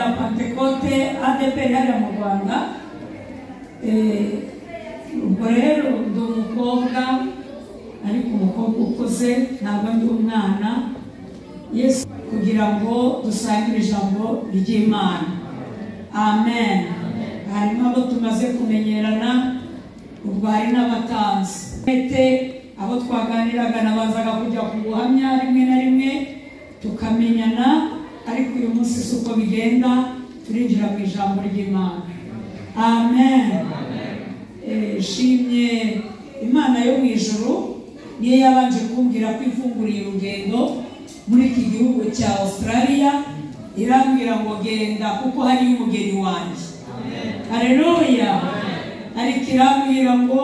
rya Pentekote ADEPR hariya mu Rwanda. Ubwo rero ndi umukobwa, ariko umukobwa ukuze, ntabwo ndi umwana. Yesu, kugira ngo dusangire ijambo ry'Imana. Amen. Harimo abo tumaze kumenyerana, ubwo hari n'abatanzi. Abo twaganiraga nabazaga kujya ku buhamya rimwe na rimwe tukamenyana, ariko uyu munsi si uko bigenda, turinjira mu ijambo ry'Imana. Amen. Shimye Imana yo mu ijuru, niyo yabanje kumbwira ko ifunguriye urugendo muri iki gihugu cya Australia, irambwira ngo genda kuko hari umugeni wanjye. Haleluya. Ariko irambwira ngo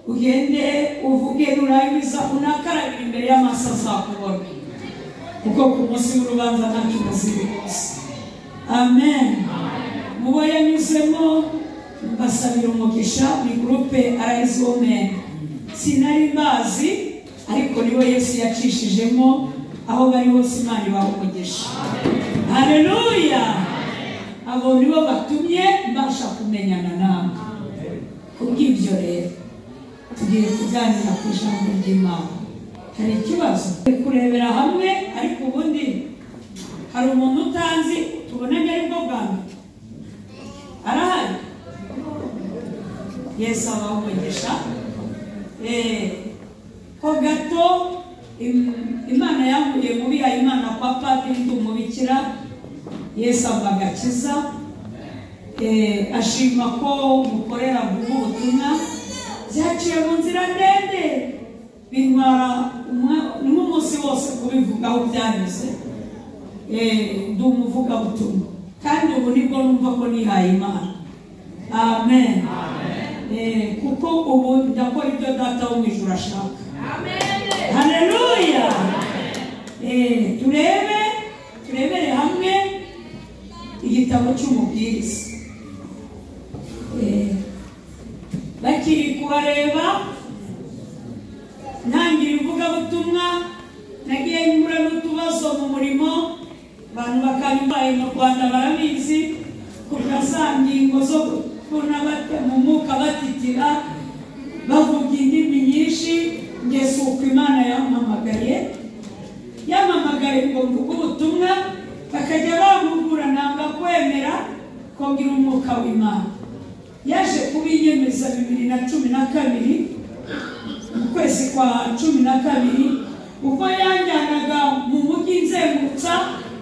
ugende uvuge nurangiza unakarabira imbere y'amaso azakubona, kuko ku munsi w'urubanza ntacyo uzibikoze. Amen. Mubo yanyuzemo mbasabira umugisha ni groupe Arise Women. Sinari mbazi, ariko nibo Yesu yacishijemo, aho bari hose Imana ibaha umugisha. Haleluya. Abo nibo batumye mbasha kumenyana nawe. Kubw'ibyo rero tugiye kuganira ku ijambo ry'Imana. Hari ikibazo kurebera hamwe, ariko ubundi hari umuntu utanzi tubonanye aribwo bwa mbere arahari. Yesu abaha umugisha. Ko gato Imana yankuye mu bihaye Imana kwa padiri ndi umubikira. Yesu amba agakiza, ashima ko mukorera ubutumwa. Byaciye mu nzira ndende, bintwara n'umunsi wose kubivugaho byanyuze. Ndi umuvugabutumwa kandi ubu nibwo numva ko nihaye Imana. Amen. Kuko ubu ndakora ibyo Data wo mu ijuru ashaka. Haleluya. Turebere hamwe igitabo cy'Umubwiriza. Bakiri kubareba ntangira ivugabutumwa, nagiye nyura n'utubazo mu murimo, abantu bakanyumvaye mu Rwanda barabizi, kubwa za ngingo zo kubona mu mwuka batitira bavuga indimi nyinshi. Ngeze uko Imana yampamagaye ngo mvuge ubutumwa, bakajya bampugura nanga kwemera ko ngira umwuka w'Imana. Yaje kubinyemeza 2012 mu kwezi kwa 12, uko yanjyanaga mu mujyi nzengurutsa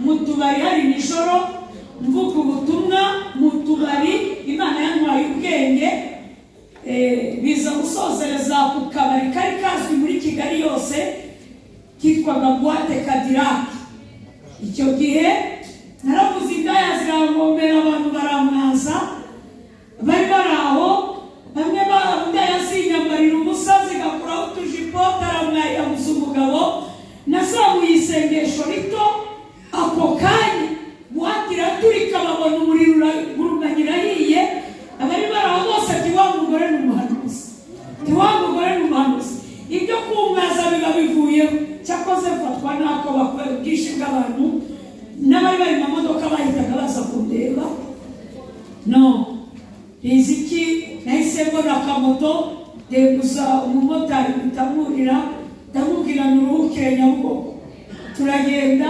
mu tubari hari nijoro mvuga ubutumwa mu tubari. Imana yantwaye ubwenge, biza gusozereza ku kabari kari kazwi muri Kigali yose kitwaga Boîte Cadillac. Icyo gihe naravuze indaya zirangombera, abantu baramwaza bari bari aho, bamwe indaya zinyambarira ubusa zigakuraho utujipo, taramwayabuza umugabo. Nazamuye isengesho rito, ako kanya buhati iraturika, babona umuriro urumanyira ahiye. Abari bari aho bose ati wa mugore ni umuhanuzi, ati wa mugore ni umuhanuzi. Ibyo kumwaza biba bivuyeho. Cyakoze mfatwa n'ako bwinshi bw'abantu, n'abari bari mu modoka bahitaga baza kundeba. No riziki nahise mbona akamoto, ndeguza umumotari bitamurira, ndamubwira nuruhukire Nyabugogo. Turagenda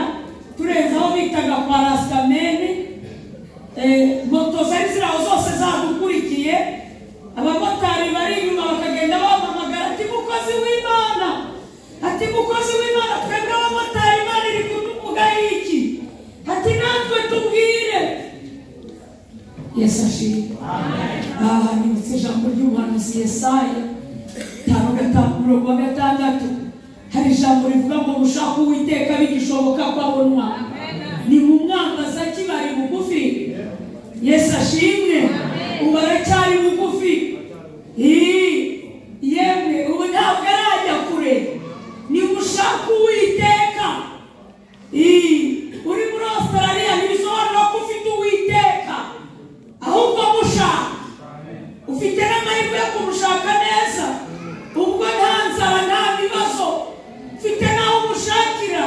turenze aho bitaga kwa Rastameni, moto zari ziri aho zose zadukurikiye. Abamotari bari inyuma bakagenda bampamagara ati mukozi w'Imana, ati mukozi w'Imana, twebwe abamotari Imana iri kutuvuga iki? Ati natwe tubwire. Yesu ashimwe. Aha nibutse ijambo ry'umuhanuzi Yesaya 5:6. Hari ijambo rivuga ngo mushake Uwiteka bigishoboka ko abonwa, ni mu mwambaza kibari bugufi. Yesu ashimwe. Ubu aracyari bugufi. Yemwe ubu ntabwo arajya kure. Ni mushake Uwiteka. Uri muri Australia ntibisobanura ko ufite Uwiteka, ahubwo mushaka, ufite n'amahirwe yo kumushaka neza. Ubwo nta nzara nta bibazo, ufite n'aho umushakira.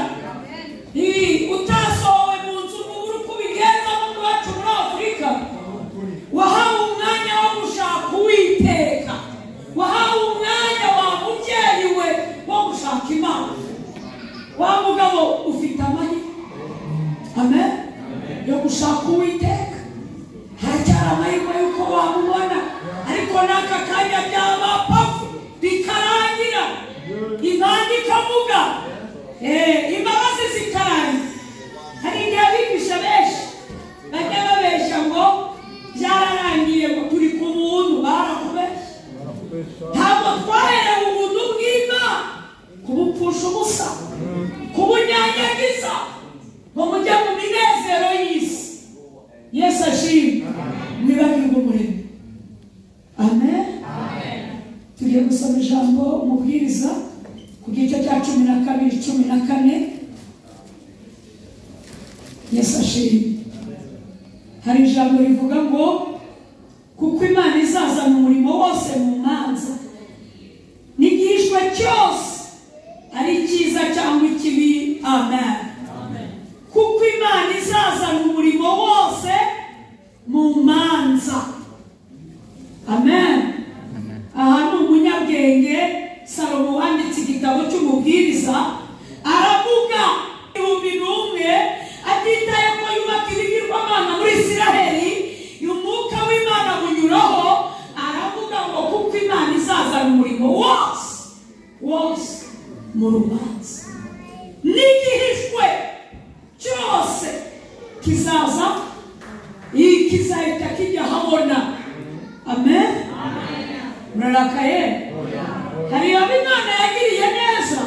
Utasohowe mu nzu ngo ubure uko ubigenza. Imbabazi zikarangira. Hari igihe abigisha benshi bajya babeshya ngo byararangiye, ngo turi ku buntu. Barakubeshya. Ntabwo twaherewe ubuntu bw'Imana kubupfusha ubusa, kubunyanyagiza ngo mujye mu minezero y'isi. Yesu ashimwe. Mwibagirwe umuremyi. Amen. Tugiye gusoma ijambo Umubwiriza ku gice cya 12 14. Yesu ashimwe. Hari ijambo rivuga ngo kuko Imana izazana umurimo wose mu manza, n'igihishwe cyose ari cyiza cyangwa ikibi. Amen. Kuko Imana izazana umurimo wose mu manza. Amen. Aha ni umunyabwenge Salomo wanditse igitabo cy'Umubwiriza, aravuga 1001 atitaye ko yubaka ibigirwamana muri Isiraheli, umwuka w'Imana bunyuraho, aravuga ngo kuko Imana izazana umurimo wose wose mu rubanza, n'igihishwe cyose kizaza, kizahita kijya habona. Amen. Murarakaye? Hari abo Imana yagiriye neza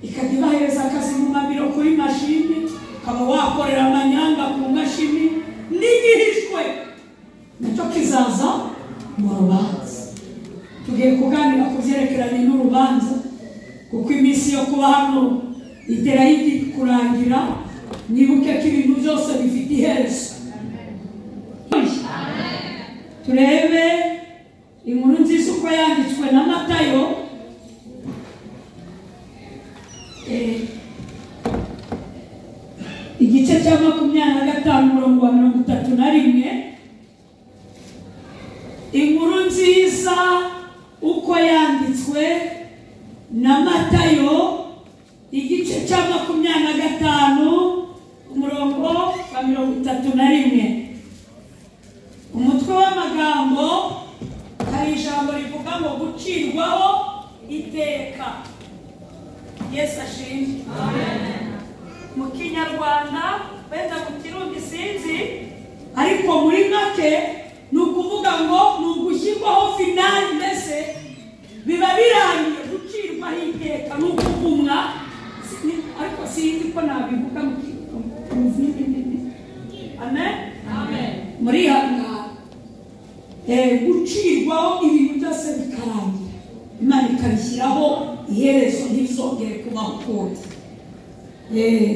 ikajya ibahereza akazi mu mabiro kuri mashini, ukaba wakorera amanyanga ku mashini, n'igihishwe nacyo kizaza mu rubanza. Tugiye kuganira ku byerekeranye n'urubanza, kuko iminsi yo kuba hano igera kurangira. Mwibuke ko ibintu byose bifite iherezo. Turebe inkuru nziza uko yanditswe na Matayo. Igice cya 25 umurongo wa 31. Inkuru nziza uko yanditswe na Matayo, igice cya 25 umurongo wa 31. Umutwe w'amagambo, hari ijambo rivuga ngo gucirwaho iteka. Yesu ashimwe. Amen. Mu Kinyarwanda wenda mu Kirundi sinzi, ariko muri make ni ukuvuga ngo ni ugushyirwaho finali, mbese biba birangiye. Gucirwaho iteka ni ukuvumwa, ariko sinzi ko nabivuga mu zindi ndimi. Amen. Amen. Muri hano gucirwaho ibintu byose bikarangira, Imana ikabishyiraho iherezo, ntibizongere kubaho ukundi.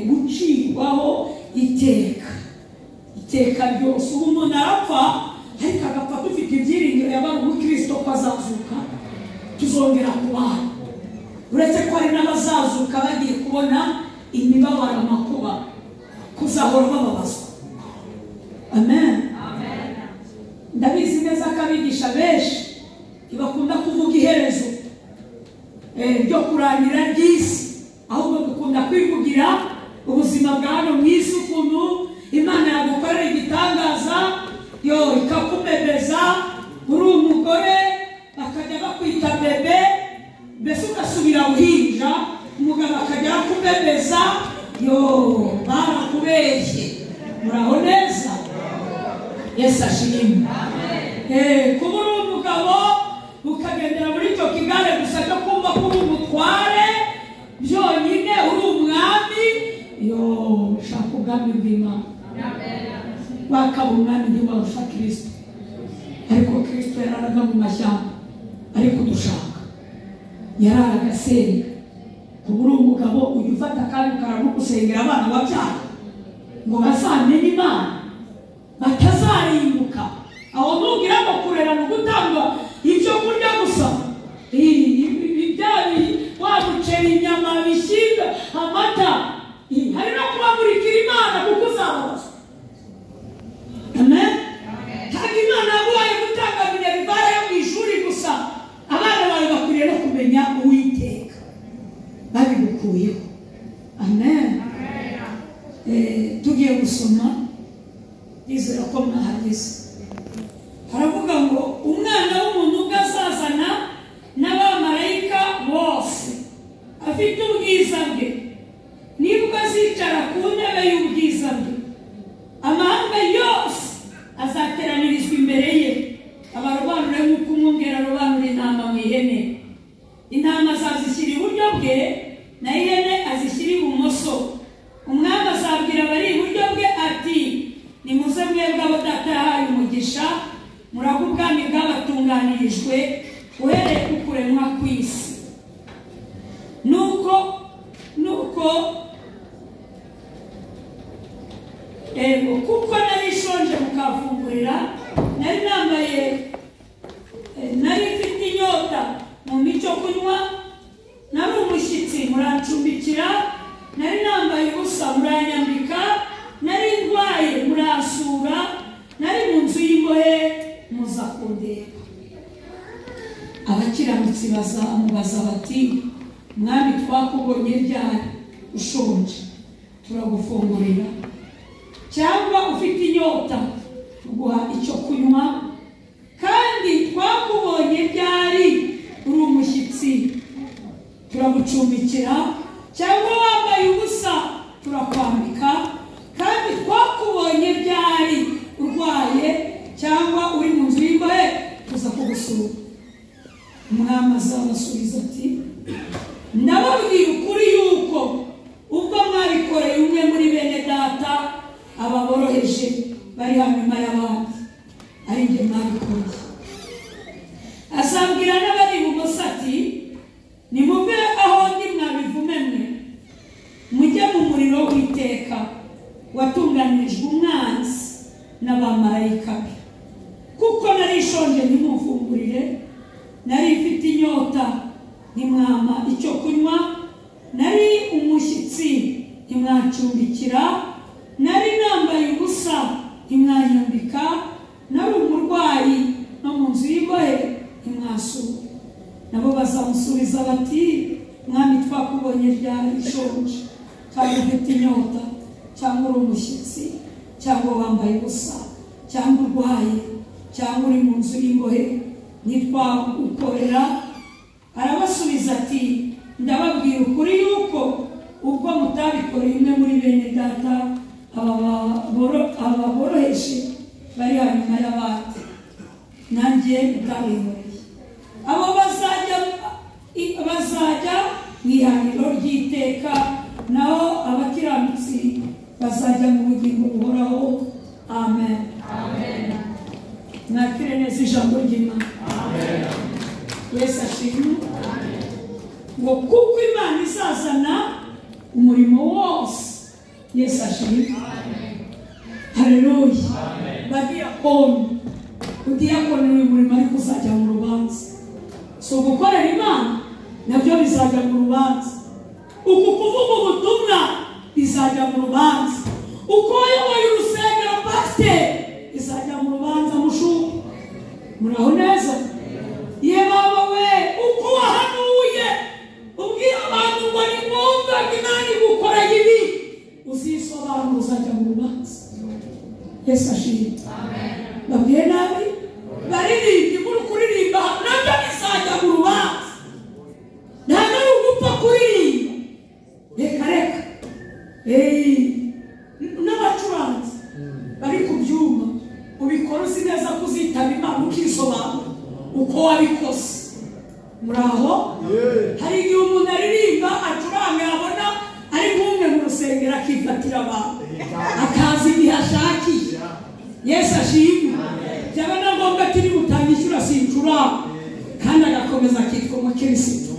Gucirwaho iteka, iteka ryose. Ubu umuntu arapfa, ariko agapfa dufite ibyiringiro yabaye umukristo ko azazuka, tuzongera kubana. Uretse ko hari n'abazazuka bagiye kubona imibabaro, amakuba, kuzahora bababazwa. Amen. Ndabizi neza ko abigisha benshi ntibakunda kuvuga iherezo ryo kurangira ry'isi, ahubwo dukunda kwivugira ubuzima bwa hano mu isi, ukuntu Imana yagukorera igitangaza, yo ikakumebeza, uri umugore bakajya bakwita bebe, mbese ugasubira buhinja, umugabo akajya akumebeza, yo barakubeshye. Muraho neza? Yesu ashimwe. Kuba uri umugabo ukagendera muri icyo kigare gusa cyo kumva ko uri umutware byonyine, uri umwami, yo shaka ubwami bw'Imana. Wakaba umwami ntiwarusha Kristo, ariko Kristo yararaga mu mashyamba ari kudushaka, yararaga asenga. Kuba uri umugabo ujya ufata akanya ukaramugusengera abana wabyara ngo bazamenye Imana, batazarimbuka. Aho ntugira ngo kurera ni ugutanga ibyo kurya gusa, wa muceri, inyama, ibishyimbo, amata, hari no kubamurikira Imana kuko uzababazwa. Amen. Ntabwo Imana yaguhaye gutanga minerivare yo mu ishuri gusa, abana bawe bakwiriye no kumenya Uwiteka, babigukuyeho. Amen. Tugiye gusoma, ndizera ko mwahageze. Haravuga ngo umwana w'umuntu ubwo azazana n'abamarayika bose afite ubwiza bwe, Uhereye ku kuremwa kw'isi. Nuko ego kuko nari nshonje mukafungurira, nari nambaye, nari mfite inyota mu mico kunywa, nari umushyitsi murancumbikira, nari nambaye ubusa muranyambika, nari ndwaye muransura, nari mu nzu y'imbohe muza kundeba. Abakiranutsi bazamubaza bati Mwami, twakubonye ryari ushonje turagufungurira, cyangwa ufite inyota tuguha icyo kunywa? Kandi twakubonye ryari uri umushyitsi turagucumbikira, cyangwa wambaye ubusa turakwambika? Kandi twakubonye ryari urwaye cyangwa uri mu nzu y'imbohe tuza kugusura? Umwami azabasubiza ati ndababwira ukuri yuko ubwo mwabikoreye umwe muri bene data ababoroheje bari hanyuma y'abandi, ari njye mwabikoreye. Azabwira n'abari ibumoso ati nimuve aho ndi mwabivume mwe, mujye mu muriro w'iteka watunganirijwe umwanzi n'abamarayika be. Kuko nari nshonje ntimumfungurire, nari mfite inyota ntimwampa icyo kunywa, nari umushyitsi ntimwancumbikira, nari nambaye ubusa ntimwanyambika, nari umurwayi no mu nzu y'imbohe ntimwansura. Nabo bazamusubiza bati Mwami, twakubonye ryari ushonje cyangwa ufite inyota cyangwa uri umushyitsi cyangwa wambaye ubusa cyangwa urwaye cyangwa uri mu nzu y'imbohe ntitwagukorera? Arabasubiza ati ndababwira ukuri yuko ubwo mutabikoreye umwe muri bene data ababoroheje bari hanyuma y'abandi, nanjye mutabinkoreye. Abo bazajya mu ihaniro ry'iteka, naho abakiranutsi bazajya mu bugingo buhoraho. Amen. Mwakire neza ijambo ry'Imana. Yesu ashimwe. Ngo kuko Imana izazana umurimo wose. Yesu ashimwe. Haleluya. Badiyakoni, udiyakoni ni umurimo ariko uzajya mu rubanza. So gukorera Imana nabyo bizajya mu rubanza. Uku kuvuga ubutumwa bizajya mu rubanza. Uko wayoboye urusengero pasiteri bizajya mu rubanza. Mushuka muraho neza? Ye baba we, uko wahanuye ubwira abantu ngo nimwumve ngo Imana igukora ibi, uzisobanura uzajya mu rubanza. Yesu ashimwe. Babwiye nabi baririmbye muri kuririmba nabyo bizajya mu rubanza. Ntabwo ari ugupfa kuririmba, reka reka. N'abacuranzi bari ku byuma ubikora uzi neza ko uzitaba Imana ukisobanura uko wabikoze. Muraho? Hari igihe umuntu aririmba acuranga yabona ari nk'umwe mu rusengero akifatira abantu akaza igihe ashakiye. Yesu ashimwe. Byaba na ngombwa ati nimutanyishyura sincuranga, kandi agakomeza akitwa umukirisitu.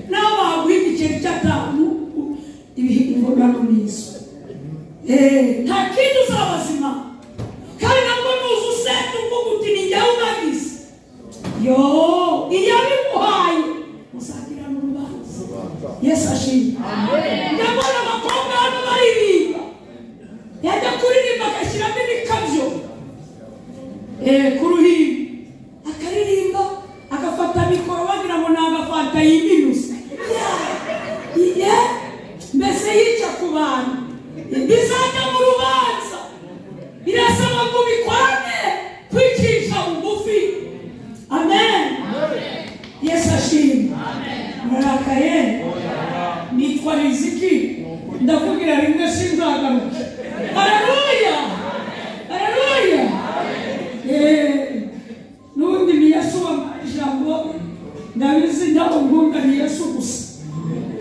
Naho baguha igiceri cy'atanu ingororano nizo. Nta kindi uzabazima. Kandi nabwo nuza usenda uvuga uti ni njyewe ubagize. Yo, iyo abiguhaye uzagira n'urubanza. Yesu ashimwe. Ndabona abakobwa hano baririmba, yajya kuririmba agashyiramo ibikabyo ku ruhimbi, akaririmba agafata mikoro bagira ngo ni agafanta yiminuza, mbese yica ku bantu. Bizajya mu rubanza. Birasaba ngo ubikorane kwicisha bugufi. Amen. Yesu ashimwe. Murarakaye? Nitwa Riziki, ndavugira rimwe sinzagaruka. Haleluya. Haleluya. N'ubundi ni Yesu wampaye ijambo, ndabizi ntabwo ngunda ni Yesu gusa.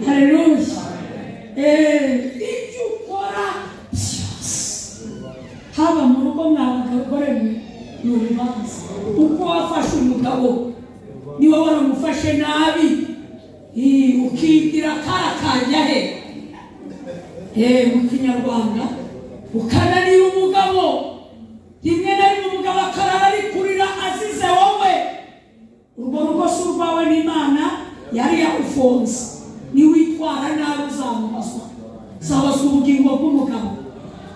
Haleluya. Ibyo ukora byose, haba mu rugo mwabagore mwe, ni urubanza. Uko wafashe umugabo niwe waramufashe. wifashe nabi ukigira kara kajya he mu Kinyarwanda ukananira umugabo rimwe na rimwe umugabo akarara ari kurira azize wowe urwo rugo si urwawe n'Imana yari yagufunze niwitwara nabi uzamubazwa uzabazwa ubugingo bw'umugabo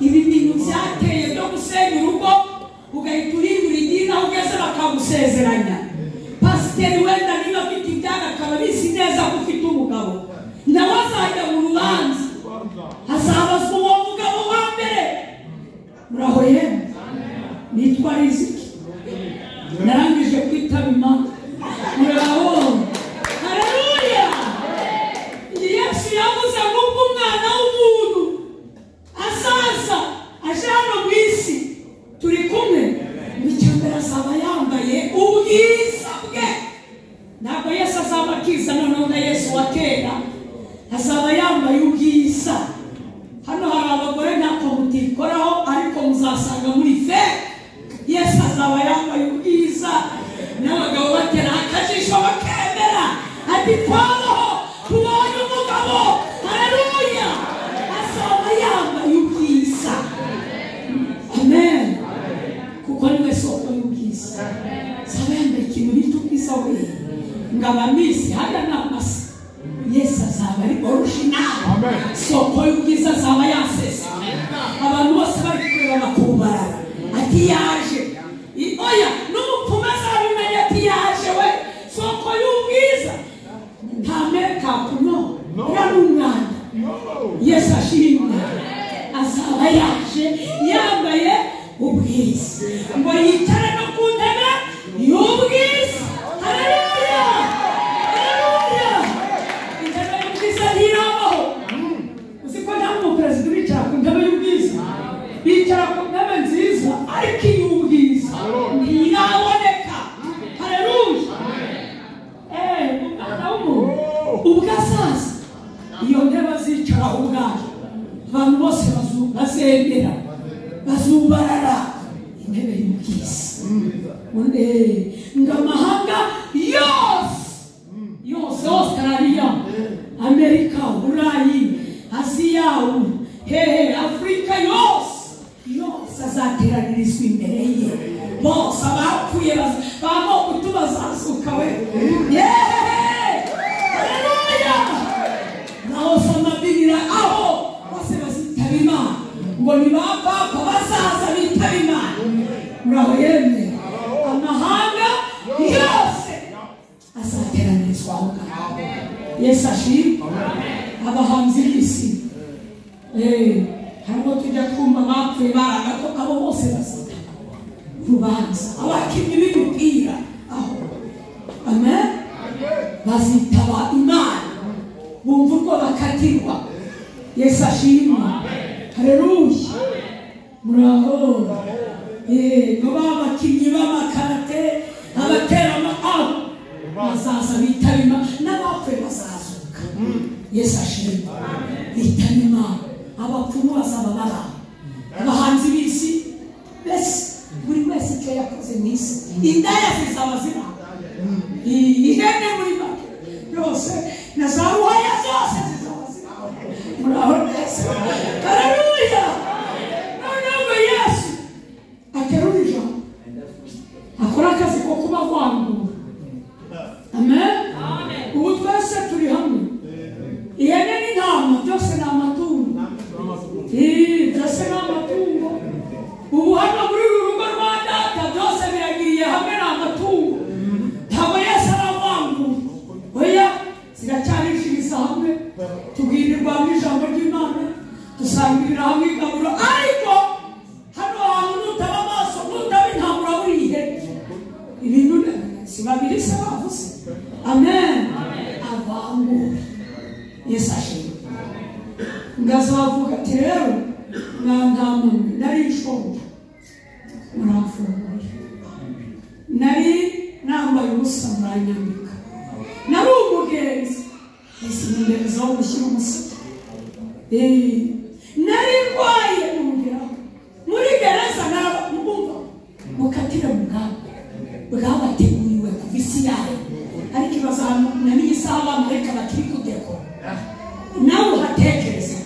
ibi bintu byateye byo gusenya urugo ugahita uhindura idini aho ugeze bakagusezeranya pasiteri wenda niba afite ibyaha akaba abizi neza ko ufite umugabo nawe azajya mu rubanza azabazwa uwo mugabo wa mbere muraho yemwe nitwa Riziki narangije kwitaba Imana muraho haleluya Yesu yavuze ngo ubwo umwana w'umuntu azaza aje hano mu isi turi kumwe icya mbere azaba yambaye ubwiza bwe ntabwo Yesu azaba akiza noneho na Yesu wa kera azaba yambaye ubwiza hano hari abagore ntako mutikoraho ariko muzasanga muri fe Yesu azaba yambaye ubwiza n'abagabo batera akajisho bakemera ati twabaho tubonye umugabo haleluya azaba yambaye ubwiza amen kuko niwe soko y'ubwiza azaba yambaye ikintu bita ubwiza we ngo abamisi hariya ni amasa Yesu azaba ari original soko y'ubwiza azaba yasese abantu bose bari kureba bakubarara ati yaje oya n'umupfumu azabimenya ati yaje we soko y'ubwiza nta makeup no uriya ni umwanda Yesu ashimwe azaba yaje yambaye ubwiza ngo yicare no ku ntebe y'ubwiza haleluya haleluya intebe y'ubwiza ntirabaho uzi ko nta muperezida uricara ku ntebe y'ubwiza bicara ku ntebe nziza ariko iy'ubwiza ntiraboneka haleluya umwana w'umuntu ubwo azaza iyo ntebe azicaraho ubwayo abantu bose bazemera bazubarara intebe y'ubwiza ngo amahanga yose yose Australia Amerika Burayi Aziya hehe Afurika yose yose azateranirizwa imbere ye bose abapfuye bamoko bazazuka we haleluya naho samabirira aho bose bazitaba Imana ngo ni ba papa bazaza bitaba Imana muraho yemwe amahanga yose azateranirizwa aho ngaho Yesu ashimwe abahanzi b'isi harimo tujya twumva bapfuye baraga ko abo bose bazitaba urubanza abakinnyi b'imipira aho amen bazitaba Imana bumva urwo bakatirwa Yesu ashimwe haleluya muraho ngo babakinnyi b'amakarate abatera aho bazaza bitaba Imana n'abapfuye bazazuka Yesu ashimwe bitaba Imana abapfumu bazaba bari aho abahanzi b'isi mbese buri wese icyo yakoze mu isi indaya zizaba ziri aho ihene muri make yose na za ruhaya zose zizaba ziri aho muraho neza haleluya noneho ngo Yesu aterura ijambo akora akazi ko kubavangura amen ubu twese turi hamwe ihene n'intama byose ni amatungo byose ni amatungo ubu hano muri uru rugo rwa data byose biragiriye hamwe ni amatungo ntabwo Yesu aravangura oya ziracyarishiriza hamwe tubwirirwa hamwe ijambo ry'Imana dusangirira hamwe igaburo ariko hano hantu nutaba amaso nutaba intama urabura ihene ibintu si babiri se bavuze amen avangura Yesu ashimwe ngazavuga ati rero mwa ntama mwe nari nshonje muramfungura nari nambaye ubusa muranyambika nari umugenzi ese mundereza aho gushyira umusatsi nari ndwaye mungeraho muri gereza narabumva mukatire mu bwami bwabateguriwe kuva isi yayo Ariko ibaza ahantu na n'isaha abamarayika bakiri kudekora. Nawe uhatekereza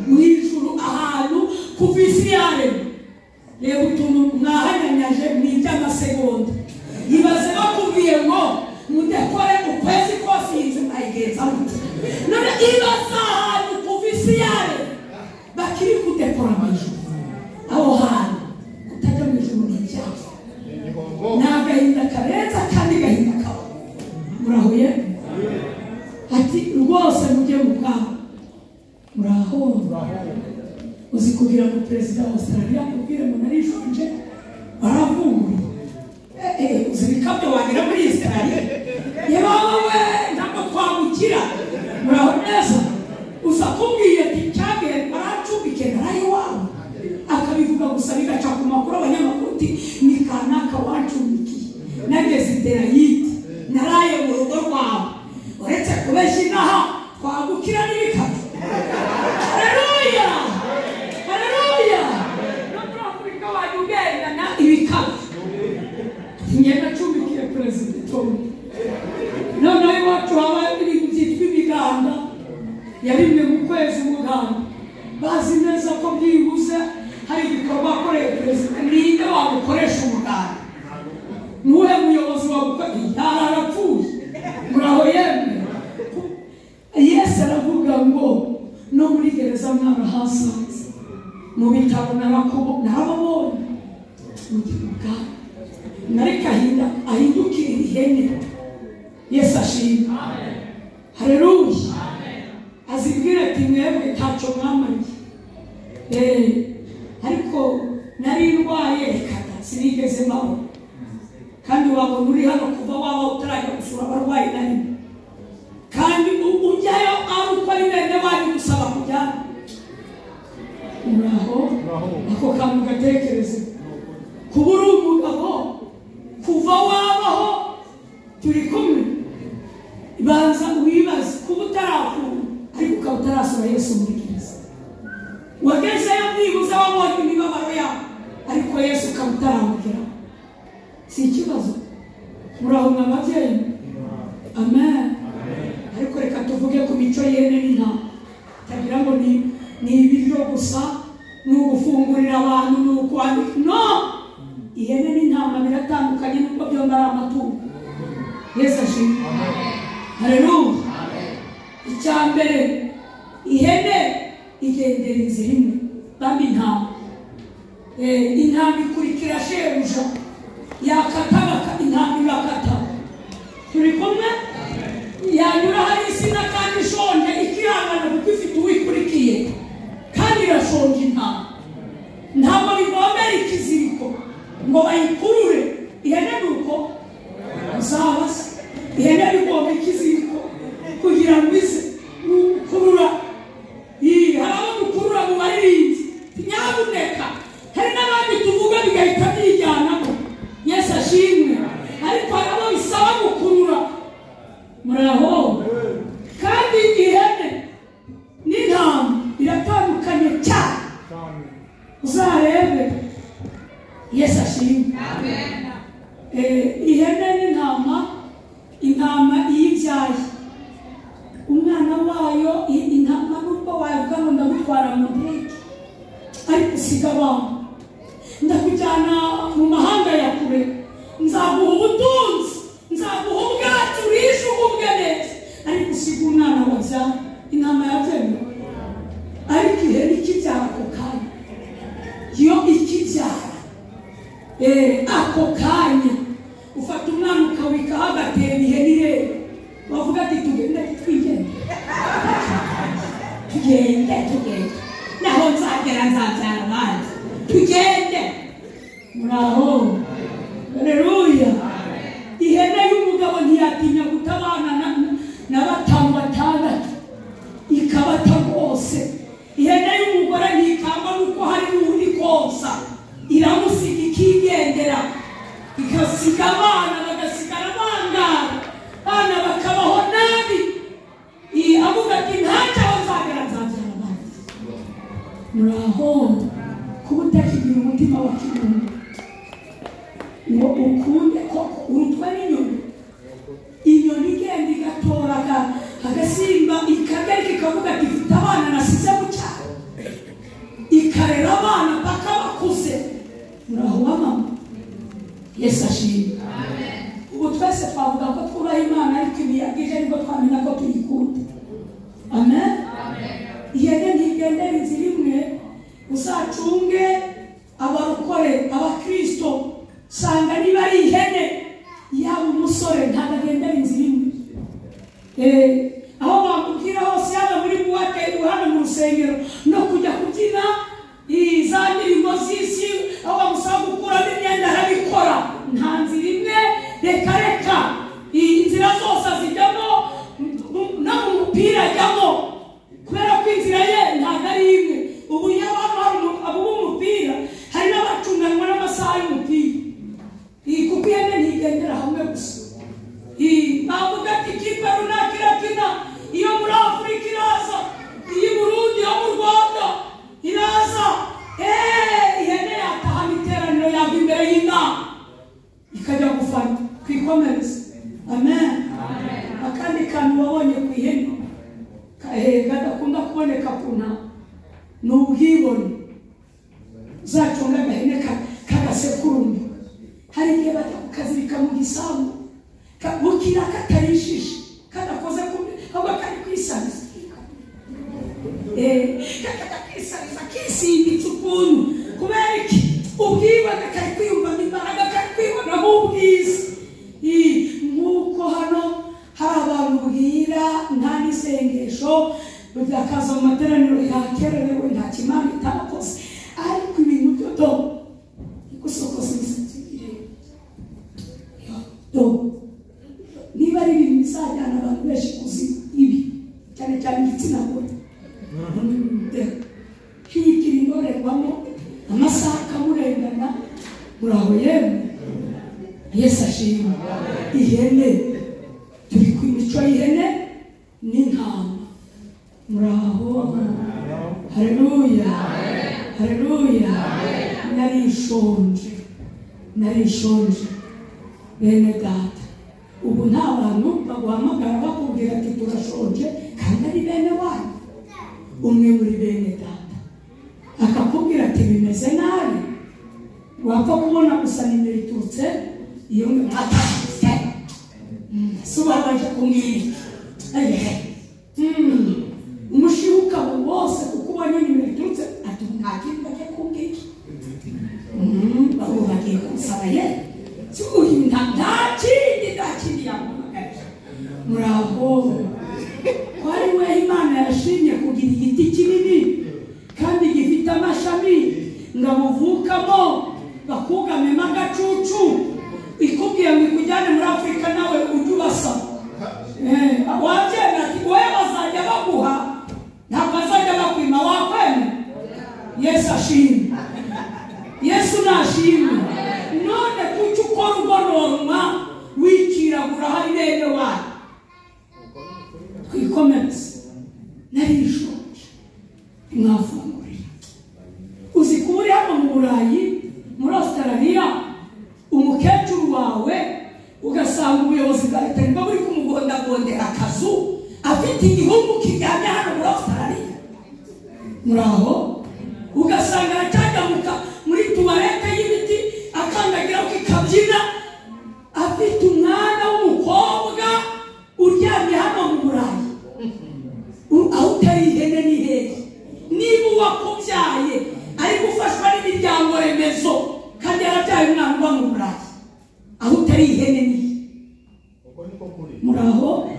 mu ijuru ahantu kuva isi yaremwe. Reba utuntu mwahanyanyaje ni iby'amasegonda. Ibaze bakubwiye ngo mudekore ukwezi kose iyi nzu mwayigenza mute. None ibaze ahantu kuva isi yaremwe bakiri kudekora mu ijuru. Aho hantu kutajya mu ijuru ni ibyago. Ni agahinda karenze kandi gahinda kawe. Murahuye? Ati rwose mujye mu bwabo. Muraho. Uzi kugira ngo perezida wa Australia akubwire ngo narishonje baravunguye. Uzi ibikabyo wagira muri Australia. Yebawe we ntabwo twamukira. Muraho neza. Uza kumbwiye ati cyagihe baracumbike naraye iwawe. Akabivuga gusa bigaca ku makuru abanyamakuru uti ni kanaka wancumbikiye. Nageze Derayiti naraye mu rugo rwawe. Uretse kubeshya inaha twagukira n'ibikabyo. Haleluya! Haleluya! No muri Afurika wajya ugendana ibikabyo. Njye nacumbikiye perezida Tom. Noneho iwacu habaye ibintu byitwa imiganda ya rimwe mu kwezi umuganda. Bazi neza ko byibuze hari igikorwa akoreye perezida. Ninde wagukoresha umuganda? Nuhe muyobozi wagukoresha? Yararapfuye. Muraho yemwe. Yesu aravuga ngo no muri gereza mwarahasanze, mu bitaro narababonye. Mujye mu bwami. Nariko ahindukira ihene. Yesu ashimwe. Haleluya. Azibwira ati mwebwe ntacyo mwamariye. Ariko nari ndwaye reka sinigeze mbaho. Kandi wabona uri hano kuva waba utarajya gusura abarwayi na rimwe. Kandi ujyayo ari uko ari bene wanyu gusaba kujyana. Muraho. Ako kantu gatekereze. Kuba uri umugabo kuva wabaho turi kumwe. Banza wibaze kuba utarafunga ariko ukaba utarasura Yesu muri gereza. Wagezeyo byibuze wabonye imibabaro yawe ariko Yesu ukaba utaramugeraho. Si ikibazo. Muraho mwa babyeyi. Amen. Ariko reka tuvuge ku mico y'ihene n'intama. Tagira ngo ni ibiryo gusa, ni ugufungurira abantu, ni ukwandika. No! Ihene n'intama biratandukanye nubwo byombi ari amatungo. Yesu ashimwe. Haleluya. Icya mbere, ihene igendera inzira imwe, bambi intama. Intama ikurikira shebuja, yakata intama irakata. Turi kumwe? Yanyura hari insina kandi ishonje ikihangana kuko ifite uwikurikiye kandi irashonje intama. Ntabwo bigombera ikiziriko ngo bayikurure. Ihene ni uko uzabaza. Ihene bigomba ikiziriko kugira ngo ize gukurura. Hari abo dukurura mu baririmbyi nyabuneka. Hari n'abandi tuvuga bigahita byijyanamo. Yesu ashimwe. Ariko hari abo bisaba gukurura. Muraho. Kandi ihene n'intama biratandukanye cyane. Uzarebe. Yesu ashimwe. Ihene n'intama, intama iyo ibyaye umwana wayo, intama nubwo wavuga ngo ndagutwara mu ndege ariko usiga abana, ndakujyana mu mahanga ya kure, nzaguha ubutunzi, nzaguha ubwato urishe ugubwe neza, ariko usiga umwana wabyara. Intama yabyemera. Ariko ihene ikibyara ako kanya, yo ikibyara ako kanya ufata umwana ukawikaho agatera ihene ireba. Bavuga ati tugende twigende. Tugende tugende. Naho nzagera nzabyara abandi. Tugende. Muraho. Haleluya. Ihene y'umugabo ntiyatinya gutabana na batanu batandatu. Ikabata rwose. Ihene y'umugore ntikangwa nuko hari n'undi konsa. Iramusiga ikigendera. Ikasiga abana bagasigara bangana. Abana bakabaho nabi. Avuga ati ntacyo aho nzagera nzabyara abandi. Muraho. Kuba utakigira umutima wa kimuntu ngo ukunde koko urutwa n'inyoni. Inyoni Agasimba ikarya kikavuga ati mfite abana nasize mu cyaro, ikarera abana paka bakuze. Muraho wa mama, Yesu ashimwe. Ubu twese twavuga ko twubaha Imana, ariko imiyaga ije nibwo twamenya ko tuyikunda. Amen. Ihene ntigendera inzira imwe. Uzacunge abarokore, abakristo, sanga niba ari ihene yaba umusore ntabwo agendera inzira imwe. Aho bamubwira hose, yaba muri buwate hano mu rusengero no kujya kubyina za ndirimbo z'isi, aho bamusaba gukuramo imyenda arabikora. Nta nzira imwe, reka reka, inzira zose azijyamo, no mu mupira ajyamo, kubera ko inzira ye ntabwo ari imwe. Ubu iyo abantu abo b'umupira hari n'abacunganwa n'amasaha y'umupira, kuko ihene ntigendera hamwe gusa. Bavuga ati ikipe runaka irakina, iyo muri Afurika iraza, iyo i Burundi, iyo mu Rwanda iraza. Ihene yatahana iteraniro, yava imbere y'Imana ikajya gufana. Twikomereze. Amen. Akandi kantu wabonye ku ihene kadakunda kuboneka ku ntama ni ubwibone. Uzacunga agahene k'agasekurume, hari igihe bajya kukazirika mu gisambu, bukira katarishije, kadakoze ahubwo kari kwisariza, kakajya kwisariza kisimbitse ukuntu. Kubera iki? Ubwibone, kari kwiyumvamo imbaraga, kari kwibonamo ubwiza. Nk'uko hano hari abantu bwira nta n'isengesho, bakaza mu materaniro yakererewe, nta kimana itakoze, ariko ibintu byo do gusokoza imisatsi ireba do, niba ari ibintu bizajyana abantu benshi kuzimu, ibi cyane cyane igitsina gore. Hiyikira indorerwamo, amasaha akamurengana. Muraho yemwe, Yesu ashimwe. Ihene turi ku mico y'ihene n'intama. Muraho, haleluya, haleluya. Narishonje, narishonje bene data. Ubu nta bantu baguhamagara bakubwira ati turashonje, kandi ari bene wanyu. Umwe muri bene data akakubwira ati bimeze nabi, wapfa kubona gusa nimero iturutse iyo mwatashye, si ubanje kumwira umushibuka wose, kuko ubonye nimero iturutse ati nta kindi bagiye kumbwira, abo bagiye kunsaba ye nta kindi, nta kindi yampamagaye. Muraho, ko ari we Imana yashimye kugira igiti kinini kandi gifite amashami ngo abuvukamo bakugamemo agacucu, ikubwiye ngo ikujyane muri Afurika nawe ujye ubasaba. Wabyemera ati wowe bazajya baguha, ntabwo bazajya bakwima, wakwemera? Yesu ashimwe, Yesu nashimwe. None kuki ukora ugononwa wikiragura hari bene wayo? Twikomereze. Narishonje mwafungurira. Uzi kuba uri hano mu Burayi, muri Australia, umukecuru wawe ugasanga ubuyobozi bwa leta nibwo buri kumugondagondera akazu, afite igihugu kiryamye hano muri Australia. Muraho, ugasanga aracyagamuka muri tuwarete y'ibiti, akandagira kikabyina, afite umwana w'umukobwa uryamye hano mu Burayi. Aho utari ihene ni hehe? Niba uwakubyaye ari gufashwa n'imiryango remezo kandi yarabyaye umwana uba mu Burayi, aho utari ihene ni hehe? Muraho,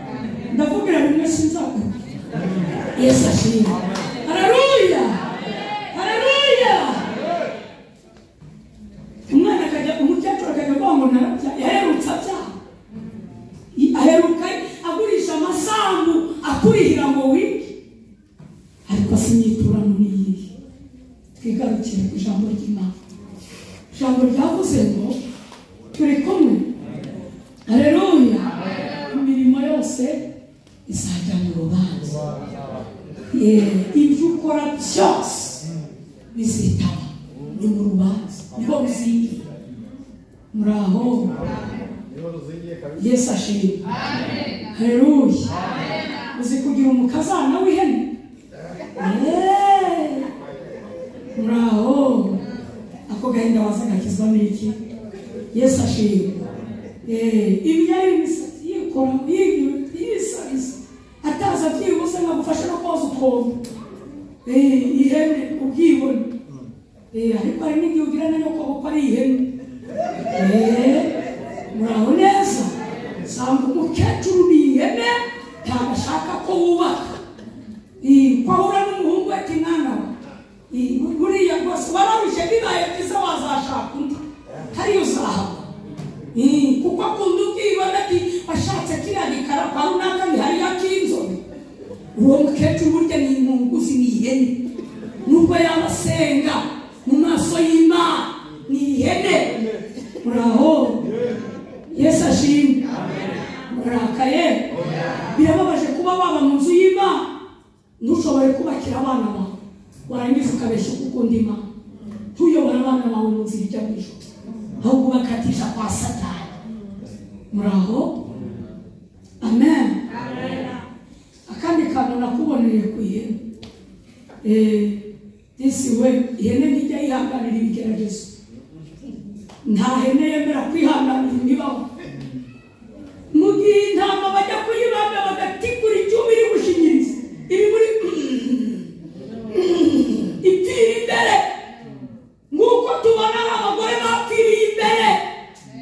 ndavugira rimwe sinzagaruka. Yesu ashimwe. Haleluya, haleluya. Umwana akajya, umukecuru akajya avuga ngo narabyaye, yaherutse abyara, aheruka agurisha amasambu akurihira ngo wige, ariko sinyiturano niyihe. Twigarukire ku ijambo ry'Imana. Ijambo ryavuze ngo turi kumwe. Haleluya. Imirimo yose izajya mu rubanza. Ibyo ukora byose bizitaba, ni mu rubanza niho bizingiye. Muraho, Yesu ashimwe. Haleluya. Uzi kugira umukazana w'ihene? Muraho. Ako gahinda wazagakizwa n'iki? Yesu ashimwe. Ibi yari imisatsi yikora yisariza ataza byibuze nkagufasha no koza utwobo. Ihene ubwibone. Ariko hari n'igihe ugira na nyoko kuko ari ihene. Muraho neza. Sanga umukecuru ni ihene ntabwo ashaka ko wubaka. Ko ahura n'umuhungu ati mwana we buriya rwose warabije bibaye byiza wazashaka undi hariyo uzahaba. Kuko akunda ubwibone ati washatse kiriya gikara kwa runaka ni hariya k'inzobe. Uwo mukecuru burya ni inkunguzi, ni ihene. Nubwo yaba asenga mu maso y'Imana ni ihene. Muraho. Yesu ashimwe. Murakaye. Birababaje kuba waba mu nzu y'Imana ntushobore kubakira abana bawe, warangiza ukabeshya uko ukunda Imana. Ntuyobore abana bawe mu nzira ijya mu ijuru, ahubwo ubakatisha kwa Satani. Muraho. Amen. Akandi kantu nakuboneye ku ihene. Disi we ihene ntijya yihanganira ibigeragezo. Nta hene yemera kwihanganira imibabaro. Mu gihe intama bajya kuyibaga bagatikura icyuma iri gushinyiriza, iri muri ipfira imbere. Nk'uko tubona abagore bapfiriye imbere,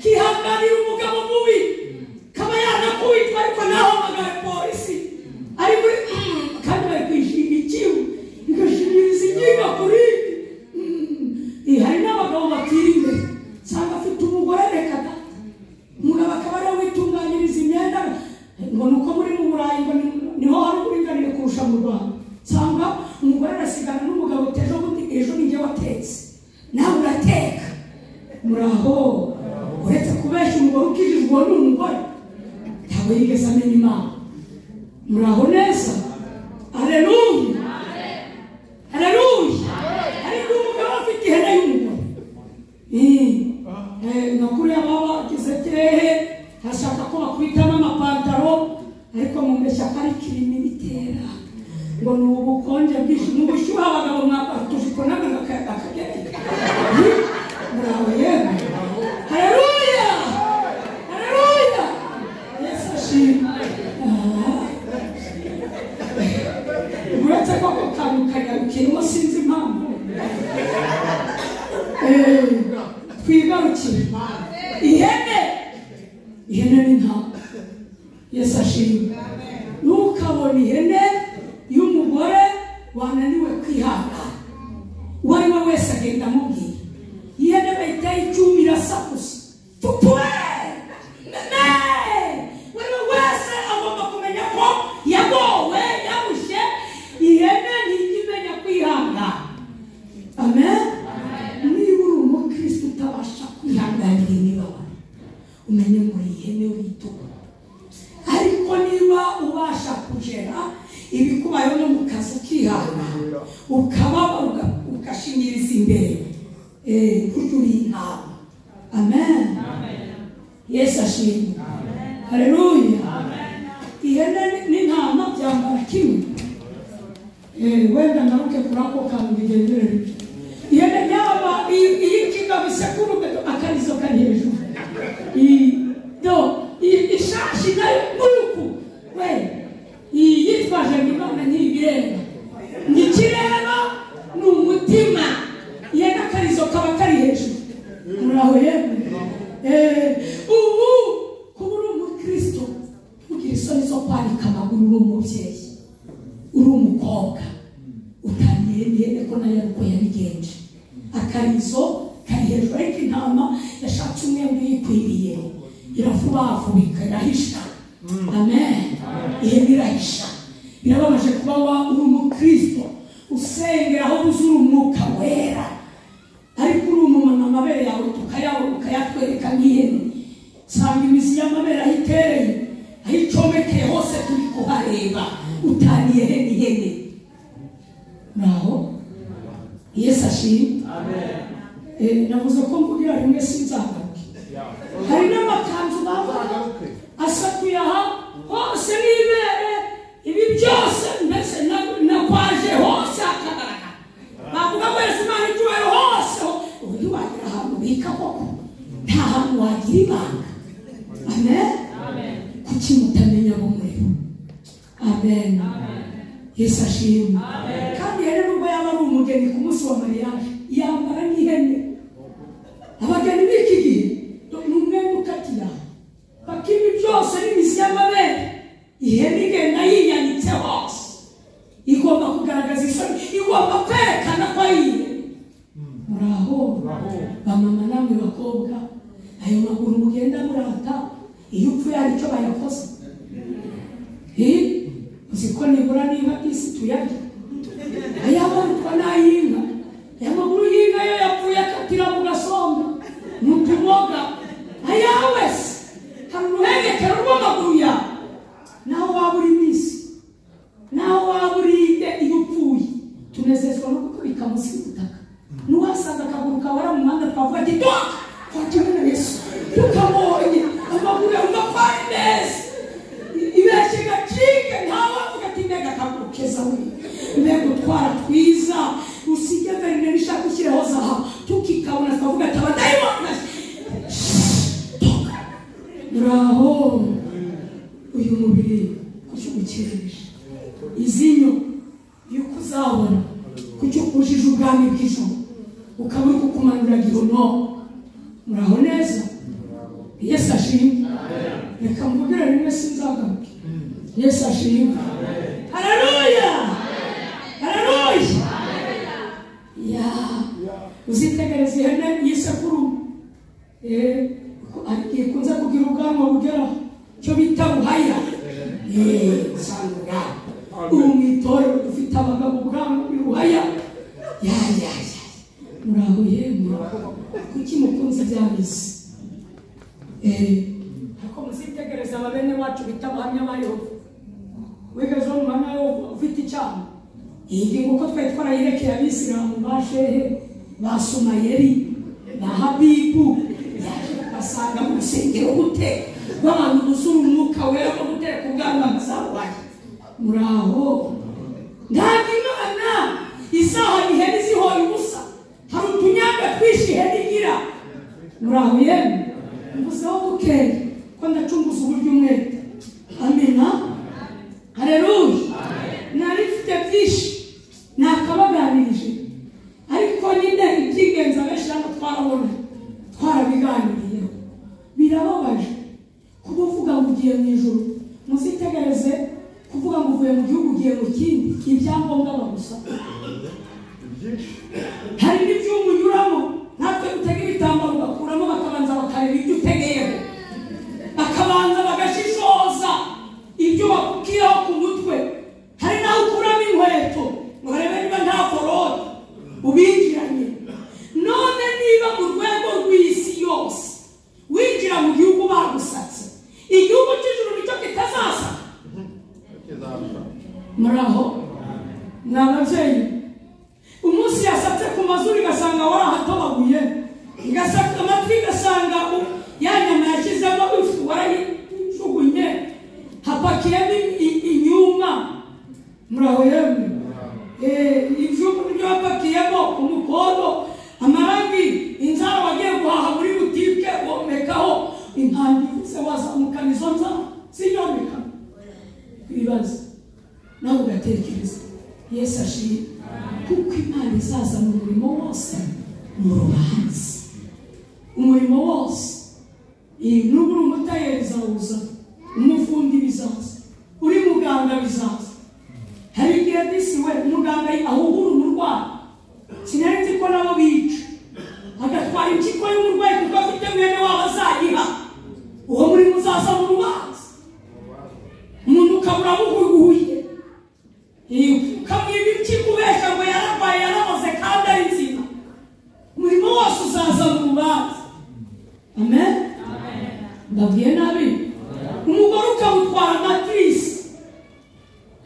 kihanganira umugabo mubi kaba yanakubitwa ariko ntahamagare polisi, ari muri kandi bari kwishinga ikibu igashinyiriza ingingo kuri. Hari n'abagabo bapfira imbere, usanga afite umugore reka da, umugabo akaba ariwe witunganyiriza imyenda ngo ni uko muri mu Burayi ngo niho hari uburinganire kurusha mu Rwanda. Usanga umugore arasigana n'umugabo ejo bundi ejo ni njye watetse nawe urateka. Muraho. Uretse kubeshya umugore ukijijwe uwo ni umugore ntabwo yigeze amenya Imana. Muraho neza. Haleluya. Haleluya. Ariko umugabo afite ihene y'umugore. Nakuru y'ababa bagize tehe hashaka ko bakwitamo amapantaro, ariko mumbeshya ko ari kirimi bitera ngo ni ubukonje bwinshi n'ubushyuhe. Abagabo mwambara utujipo n'akayaga kagere. Muraho yemwe. Haleluya. Haleluya. Yesu ashimwe. Uretse ko ako kantu kanyarukiyemo sinzi impamvu. Twigarukire ihene. Ihene n'intama. Yesu ashimwe. Ntukabone ihene y'umugore wananiwe kwihangana. Uwo ari we wese agenda amubwira. Ihene bayiteye icyuma irasakuza. Pupue! Meme! Uwo ari we wese agomba kumenya ko yagowe, yabushye. Ihene ntijya imenya kwihangana. Amen. Niba uri umukristo utabasha kwihanganira imibabaro, umenye ngo ihene wituka. Ariko niba ubasha kugera ibikubayeho no mu kazi ukihangana, ukababara, ugashinyiriza imbere, burya uri intama. Amen. Yesu ashimwe. Haleluya. Ihene n'intama byambara kimwe. Wenda ngaruke kuri ako kantu bigendere bityo. Ihene yaba iy'ikigabo isekurume akarizo kari hejuru. Ishashi nayo nuku we yitwaje ngo Imana ntibireba. Ikireba ni umutima. Ihene akarizo kaba kari hejuru. Muraho yemwe. Ubu kuba uri umukristo ntugire isoni zo kwanika amaguru uri umubyeyi, uri umukobwa utangiye n'ihene ko nayo ariko yabigenje. Akarizo kari hejuru, ariko intama yashatse umwenda uyikwiriye irafubafubika, irahisha. Amen. Ihene irahisha. Birababaje kuba uri umukristo usengera aho uzura umwuka wera, ariko uri umumama amabere yawe tukayabona ukayatwereka nk'ihene. Sanga imizi y'amabere aho itereye, aho icomekeye hose turi kuhareba, utaniye n'ihene. Muraho. Yesu ashimwe. Navuze ko mvugira rimwe sinzagaruke. Hari n'amakanzu bambara asatuye aha hose n'ibere, ibi Mbabwire ibanga. Amen. Kuki mutamenya abo muri bo? Amen. Yesu ashimwe. Kandi ihene nubwo yaba ari umugeni ku munsi wa mariage yambara nk'ihene. Abageni b'iki gihe ni umwenda ukatiye paka ibi byose n'imizi y'amabere. Ihene igenda yinyanitse hose, igomba kugaragaza isoni, igomba kwerekana ko ari ihene. Muraho bamama namwe bakobwa, ayo maguru mugenda murata iyo upfuye hari icyo bayakoze. Uzi ko nibura niba isi tuyarya ayabarutwa n'ay'inka. Aya maguru y'inka yo yapfuye akatira mu gasombe n'utuboga. Ayawe se hari uruhengekero rw'amaguru yawe. Naho waba uri misi, naho waba uri inde, iyo upfuye tunezezwa no kukubika munsi y'ubutaka. N'uwasanga akaguru kawe ari mu muhanda twavuga ati doka twatumwe na Yesu, tukamubonye amaguru yawe ko ari meza. Ibeshye gacike, ntawavuga ati mbega akaguru keza we, mbega utwara twiza, usige verine nishaka ushyireho zahabu, tukikabona twavuga ati abadayimoni. Doka. Muraho. Uyu mubiri kuki ugukereje? Izinyo yuko uzabona kuki ukujije ubwami bw'ijuru ukaba uri kukumanura gihono. Muraho neza. Yesu ashimwe. Reka mvugire rimwe sinzagaruke. Yesu ashimwe. Haleluya. Haleluya. Ya uzitegereza ihene y'isekurume ikunze kugira ubwanwa bugera cyo bita buhaya. Usanga ubu mu itorero dufite abagabo ubwanwa biruhaya. Ya ya ya. Muraho yemwe. Kuki mukunze byabisi? Ariko muzitegereza ababene wacu bita abahamya ba Yehova. Wigeze ubona umuhamya wa Yehova ufite icyaha? Iyi ngingo uko twari twarayirekeye abisilamu ba shehe ba Sumayeri ba Habibu, yaje kubasanga mu rusengero gute rw'abantu buzura umwuka wera wo guteka ubwanwa bazabuhaye. Muraho. Ntabwo Imana izahana ihene zihoye ubusa. Hari utunyanga twinshi ihene igira. Muraho yemwe. Mvuzeho dukeya ko ndacunguza uburyo umwete. Amina. Haleluya. Nari mfite byinshi nakabaganirije, ariko nyine iby'ingenzi abenshi hano twarabona twarabiganiriyeho. Birababaje kuba uvuga ngo ugiye mu ijuru. Muzitegereze kuvuga ngo uvuye mu gihugu ugiye mu kindi, ibyangombwa bagusaba. Hari n'ibyuma unyuramo natwe utega ibitambaro ugakuramo, bakabanza bakareba ibyo utegeyeho, bakabanza bagashishoza ibyo bakubwiraho ku mutwe. Hari n'aho ukuramo inkweto ngo barebe niba nta forode ubinjiranye. None niba mu rwego rw'isi yose winjira mu gihugu bagusatse, igihugu cy'ijuru nicyo kitazasa. Muraho mwa babyeyi, umunsi yasatse ku mazuru igasanga warahatobaguye, igasaka amatwi igasanga ya nyama yashyizemo ifu warayijugunye, hapakiyemo inyuma. Muraho yemwe. Ibyuma nibyo wapakiyemo, umukondo, amarangi, inzara wagiye guhaha muri butike womekaho impanda ivuze wazamukana izo nzara zinyomeka. Ibibazo nawe ugatekereza. Yesu ashimwe. Kuko Imana izazana umurimo wose mu rubanza. Umurimo wose. Nubwo uri umutayeri bizawuza, umufundi bizaza, uri muganga bizaza. Hari igihe disi we umuganga ahuhura umurwayi, sinari nzi ko nabo bica, agatwara impyiko y'umurwayi kuko afite mwene wabo azayiha. Uwo murimo uzaza mu rubanza, umuntu ukabura amuhuye, ukamwiba impyiko ubeshya ngo yararwaye yaraboze kandi ari nzima. Umurimo wose uzaza mu rubanza. Amen. Ndabwiye nabi. Umugore ukamutwara matirisi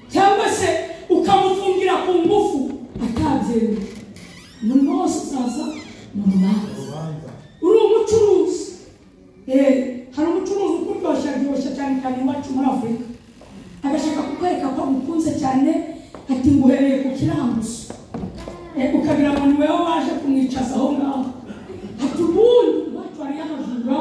cyangwa se ukamufungira ku ngufu atabyemeye, umurimo wose uzaza mu rubanza. Uri umucuruzi, hari umucuruzi ukuryoshya ryoshya cyane cyane iwacu muri Afurika, agashaka kukwereka ko agukunze cyane, ati nguhereye ku kiranguzo, ukagira ngo ni wowe waje kumwicaza aho ngaho. Ati ubundi iwacu hariyo abajura,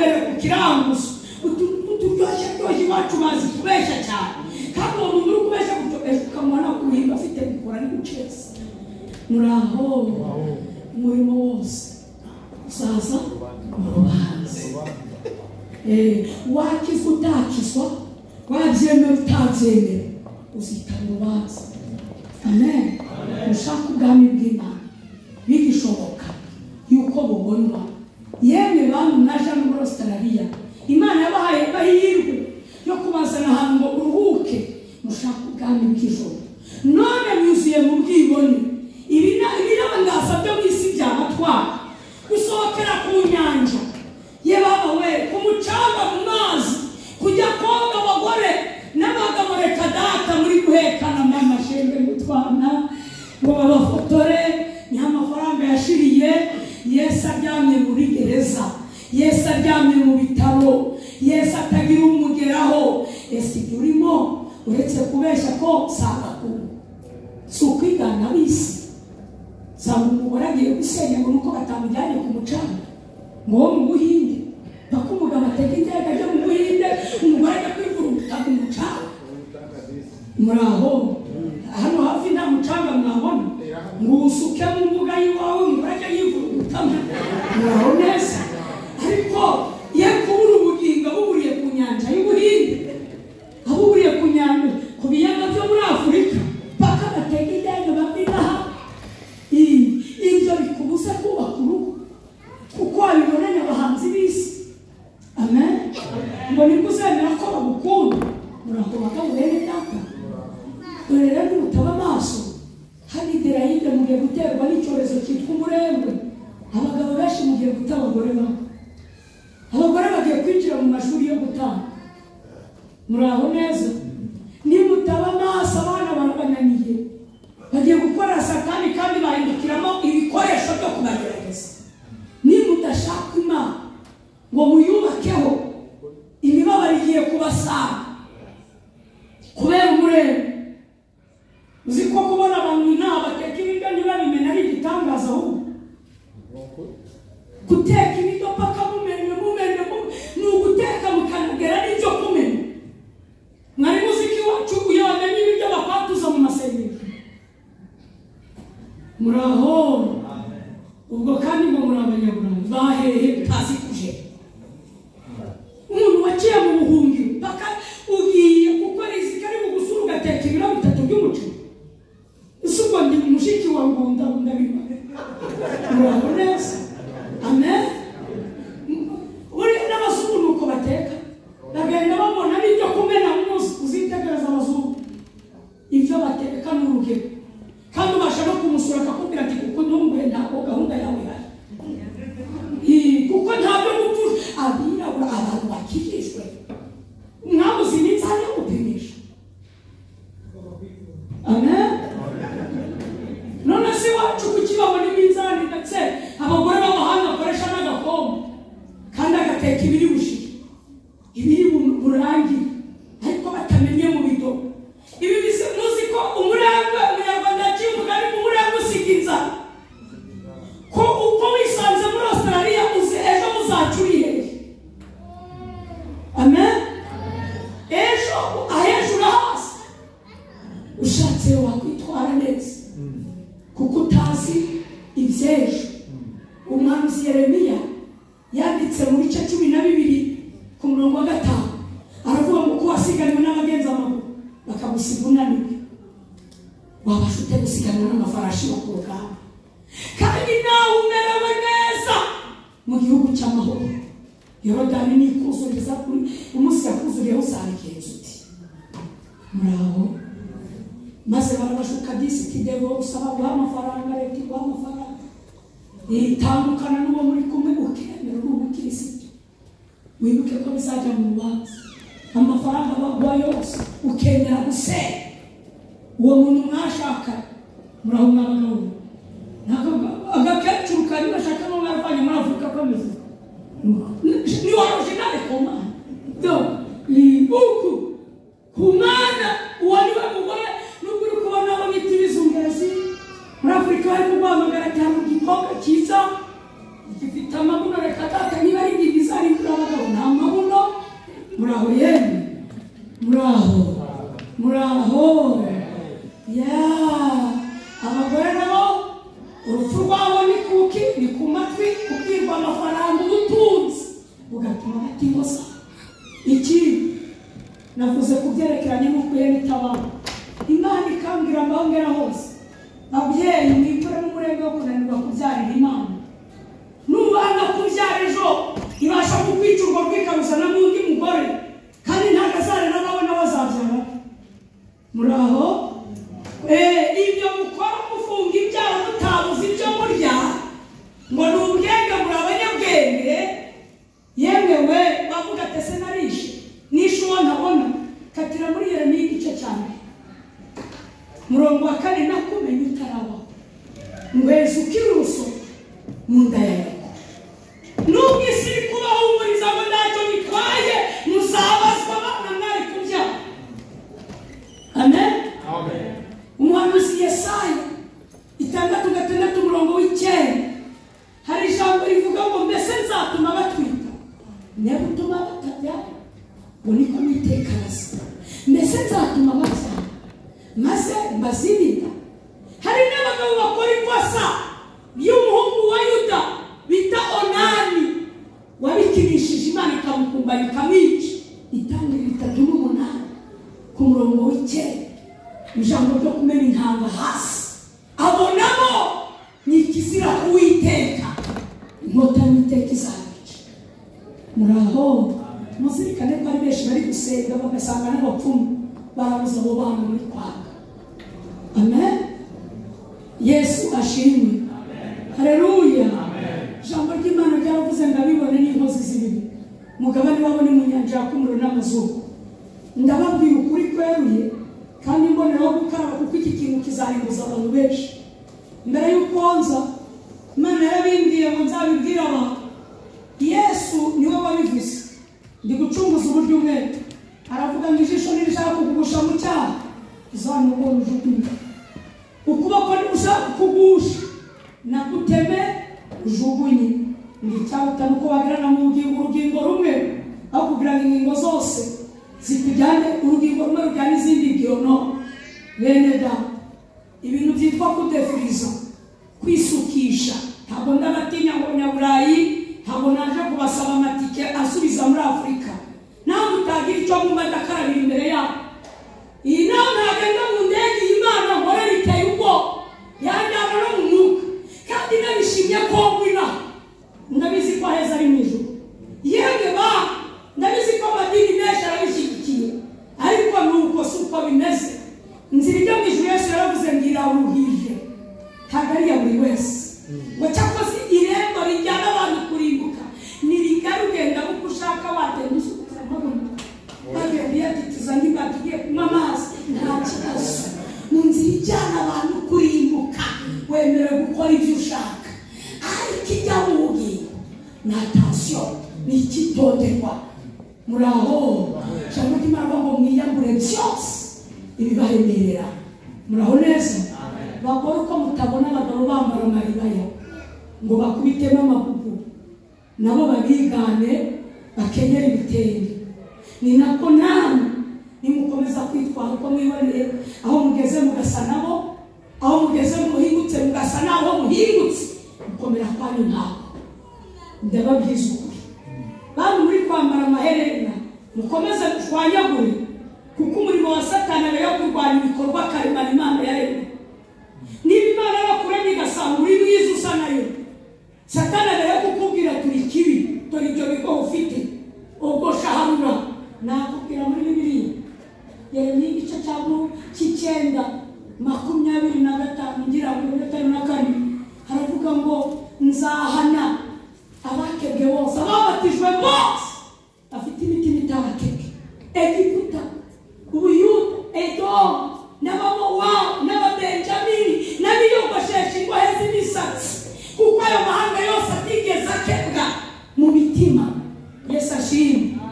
imbere ku kiranguzo uturyoshye ryoshye iwacu bazi kubeshya cyane kandi uwo muntu uri kubeshya gutyo ejo ukamubona ku ruhimbi afite mikoro ari guceza muraho umurimo wose uzaza mu rubanza wakizwa utakizwa wabyemera utabyemera uzita mu rubanza amen ushaka ubwami bw'Imana bigishoboka yuko bubonwa yemwe bantu mwaje muri Australia Imana yabahaye amahirwe yo kubazana ahantu ngo uruhuke mushaka ubwami bw'ijuru none mwuzuye mu bwibone ibirangaza byo mu isi byabatwara gusohokera ku nyanja ye baba we ku mucanga mu mazi kujya koga abagore n'abagabo reka data muri guhekana mama shenge mutwana ngo babafotore ni amafaranga yashiriye Yesu aryamye muri gereza Yesu aryamye mu bitaro Yesu atagira umugeraho ese ibyo urimo uretse kubeshya ko sanga kubu si ukwigana ab'isi sanga umugore agiye gusenya ngo nuko batamujyanye ku mucanga ngo wo mu Buhinde paka umugabo atega indege ajya mu Buhinde umugore ajya kwivuruguta ku mucanga muraho hano hafi nta mucanga mwabona ngo usuke mu mbuga y'iwawe umugore ajya yivurugutamo muraho neza ariko ye kubura ubugingo buburiye ku nyanja y'Ubuhinde abuburiye ku nyanja ku biyaga byo muri Afurika paka batega indege bavinaha ibyo bikubuza kubaka urugo kuko wabibonanye abahanzi b'isi amen ngo nibwo uzemera ko bagukunda muraho bagabo bene data dore rero nimutaba amaso hano Derayide mugiye guterwa n'icyorezo cyitwa umurengwe abagabo benshi mugiye guta abagore babo abagore bagiye kwinjira mu mashuri yo gutanga muraho neza nimutaba amaso abana barabananiye bagiye gukora satani kandi bahindukiramo ibikoresho byo kubagerageza nimudashaka Imana ngo muyubakeho imibabaro igiye kubasanga kubera umurengwe uzi ko kubona abantu nta bateka ibiryo ntibabimena ari igitangaza ahubwo guteka ibiryo paka mumenya mumenya ni uguteka mukanagera n'ibyo kumena mwari muzi ko iwacu iyo bamenya ibiryo bakwatuza mu masengesho muraho ubwo kandi ngo muri abanyaburayi bahehe utazi kuje umuntu waciye mu buhungiro paka ugiye gukora izika ari bugusura ugateka ibiro bitatu by'umuceri ese ubwo ndi mushiki wa Ngunda ndabimara muraho neza amen uri n'abazungu nuko bateka bagenda babona n'ibyo kumena uzitegereza abazungu ibyo bateka ni urugero kandi ubasha no kumusura akakubwira ati kuko ntunguye ntabwo gahunda yawe ihari kuko ntabyo gupfusha abirabura abantu bakijijwe mwabuze iminzani yo gupimisha amen none se iwacu kuki babona iminzani ndetse abagore b'amahanga bakoresha n'agakombe kandi agateka ibiri bushire ibiri burangire ariko batamenye mu bidobo ibi muzi ko umurengwe umunyarwanda yaciye umugani mu murengwe usiga inzara ko uko wisanze muri Australia uzi ejo muzaca uri hehe amen ejo ahejuru hasi ushatse wakwitwara neza kuko utazi iby'ejo umwanditsi Yeremiya yanditse mu bice 12 ku murongo wa 5 aravuga ngo ko wasiganwe n'abagenza amaguru bakagusiga unaniwe wabasha ute gusiganwa n'amafarashi yo ku rugamba kandi nawe umerewe neza mu gihugu cy'amahoro Yorodani nikuzuriza kuri umunsi yakuzuriyeho uzabigenza uti muraho maze barabashuka disi tidebo usaba guha amafaranga leta iguha amafaranga itandukana n'uwo muri kumwe ukemera uri umukirisitu wibuke ko bizajya mu rubanza amafaranga baguha yose ukemera gusenya uwo muntu mwashaka muraho mwabagabo agakecuru kari bashaka no mwavanye muri Afurika kameze ni original ku Mana uku ku Mana uwo ni we mugore nubwo uri kubona abo bita ibizungerezi muri Afurika bari kuguhamagara cyane igikobwa cyiza gifite amabuno reka data niba ari ingigi zarimbura abagabo Muraho yemwe, muraho, muraho. Ya abagore nabo urupfu rwabo ni kuki? Ni ku matwi, kubwirwa amafaranga, ubutunzi bugatuma batimoza. Ikindi navuze ku byerekeranye n'uko ihene itabaho. Imana ikambwira ngo aho ngera hose, babyeyi mwikuremo umurego wo kunanirwa kubyarira Imana. Nubanga kubyara ejo ibasha kukwica urwo rwikaruzana n'undi mugore, kandi ntabwo azarera nawe nawe azabyara. Muraho. Ibyo mukora mufunga ibyaro mutabuze ibyo murya ngo ni ubwenge, muri abanyabwenge. Yemwe we bavuga ati ese narishe nishe uwo ntabona. Katira muri Yeremiya igice cya mbere murongo wa 4, nakumenye utarabaho ngweza ukiri uruso mu nda ya nyoko. Nubwo isi iri kubahumuriza ngo ntacyo bitwaye, muzabazwa abana mwari kubyara. Amen. Umuhanuzi Yesaya 6:6 umurongo w'9, hari ijambo rivuga ngo mbese nzatuma batwita ne gutuma batabyara, ngo niko Uwiteka abaza. Mbese nzatuma babyara maze mbazirinda. Hari n'abagabo bakora ikosa ry'umuhungu wa Yuda bita Onani, wabikinishije Imana ikamukumbanya ikamwica. Itangiriro 3:8 ku murongo w'9, ijambo ryo kumena intanga hasi abonamo ni ikizira Uwiteka, inkota y'Uwiteka izabica. Muraho. Muzirikane ko ari benshi bari gusenga bagasanga n'abapfumu barabuze abo bana muri kwanga. Amen. Yesu ashimwe. Haleluya. Ijambo ry'Imana ryaravuze ngo abibone n'inkozi z'ibibi, mugabane wabo ni mu nyanja yaka umuriro n'amazuku. Ndababwira ukuri kweruye kandi mboneraho gukaraba, kuko iki kintu kizarimbuza abantu benshi. Mbere y'uko nza, Imana yarabimbwiye ngo nzabibwire abantu. Yesu niwe wabivuze. Ndi gucunguza uburyo umwete. Aravuga ngo ijisho nirishaka kugusha mu cyaha, uzanubona ujugunye. Ukuboko nigushaka kugusha, nakuteme ujugunye. Ni icyaruta nuko wagerana mu bugingo urugingo rumwe, aho kugira ngo ingingo zose zikujyane, urugingo rumwe rujyane izindi ngingo. Bene da, ibintu byitwa kudefiriza, kwisukisha, ntabwo ndabatinya ngo Abanyaburayi, ntabwo naje kubasaba amatike asubiza muri Afurika. Nawe utagira icyo mwumva ndakarabira imbere yabo. Iyi nawe ntagenda mu ndege, iyi Imana nkorera iteye ubwoba, yanjyana no mu mwuka, kandi nabishimye ko ngwina. Ndabizi ko aheza ari mu ijuru. Yemwe ba, ndabizi ko amadini menshi arabishyigikiye, ariko nuko si uko bimeze. Inzira ijya mu ijuru Yesu yaravuze ngo iraruhije, ntabwo ari iya buri wese. Ngo cyakoze irembo rijyana abantu kurimbuka ni rigari, ugenda uko ushaka, wagenda usukuza amabuno, wagenda uyatitiza nk'imbata ugiye kunywa amazi, nta kibazo. Mu nzira ijyana abantu kurimbuka wemerewe gukora ibyo ushaka, ariko ijya mu bugingo ni atansiyo, ni icyitonderwa. Muraho. Ijambo ry'Imana ngo mwiyambure byose ibibaremerera. Muraho neza. Bakora uko mutabona abagabo bambara amaribaya ngo bakubitemo amagugu, nabo babigane bakenyere ibitenge. Ni nako namwe nimukomeza kwitwara uko mwiboneye, aho mugeze mugasa nabo, aho mugeze muhingutse mugasa nabo muhingutse, gukomera kwanyu ntabwo. Ndababwiza ukuri, bantu muri kwambara amaherena mukomeze mushwanyagure, kuko umurimo wa Satani aba yo kurwanya ibikorwa karemano Imana yaremye. Niba Imana yakuremye igasanga uri mwiza usa nayo, Satani aba yo kukubwira turi kibi, dore ibyo bigo ufite, ubwo shaharura. Nakubwira muri Bibiliya Yeremiya igice cya 9 25 ngira ngo 54, haravuga ngo nzahana abakebwe bose, ababatijwe bose bafite imitima itarakebwe, Egiputa, Ubuyuda, Edomu, n'Abamowabu, n'Ababenjamini, n'abiyogoshesha ingohe z'imisatsi, kuko ayo mahanga yose atigeze akebwa mu mitima. Yesu ashimwe.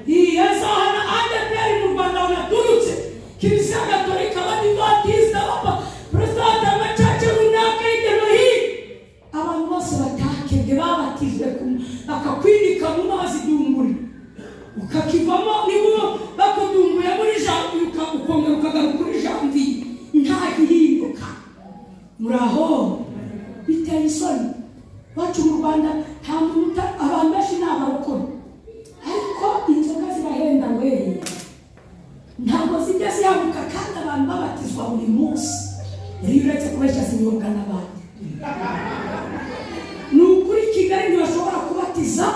Yazahana ADEPR mu Rwanda wanaturutse, Kiliziya Gatolika, Abadivantisita, Abaporotesitanti, amacaca runaka hirya no hino, abantu bose batakebwe babatijwe bakakwinika mu mazi dumburi. Ukakivamo niba bakudumbuye muri janvier ukongera ukagaruka kuri janvier nta gihinduka. Muraho biteye isoni. Wacu mu Rwanda nta muntu, abantu benshi ni abarokore, ariko inzoga zirahenda we, ntabwo zijya zihaguka kandi abantu babatizwa buri munsi. Rero uretse kubeshya zinyobwa n'abandi. Ni ukuri Kigali ntibashobora kubatiza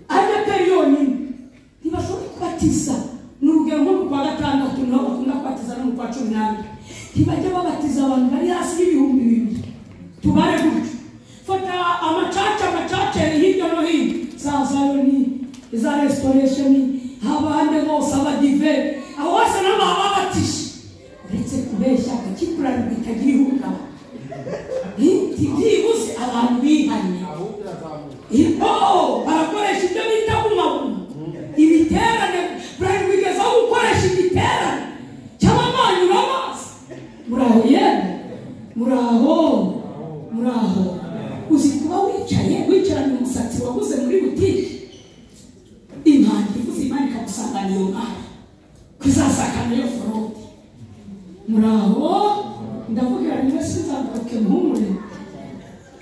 ADEPR yonyine, ntibashobora kubatiza. Ni urugero nko mu kwa 6 niho bakunda kubatiza, no mu kwa 12 ntibajya babatiza abantu bari hasi y'2000. Tubare gutyo, fata amacaca hirya no hino, za Zayoni, za Restoration, abandi bose, abadive, abo bose nabo babatije. Uretse kubeshya agakikurana bitagira ihungabana, byibuze abantu bihanye barakoresha ibyo bita gumaguma ibiterane. Bigeza aho gukoresha igiterane cy'abamanyura amazi. Muraho yemwe, muraho, muraho. Uzi kuba wicaye wicaranye umusatsi waguze muri butike, impanda ivuze Imana ikagusangana iyo nkari kuzasakana iyo forodi. Muraho, ndavugira niba sinzagaruke muhumure.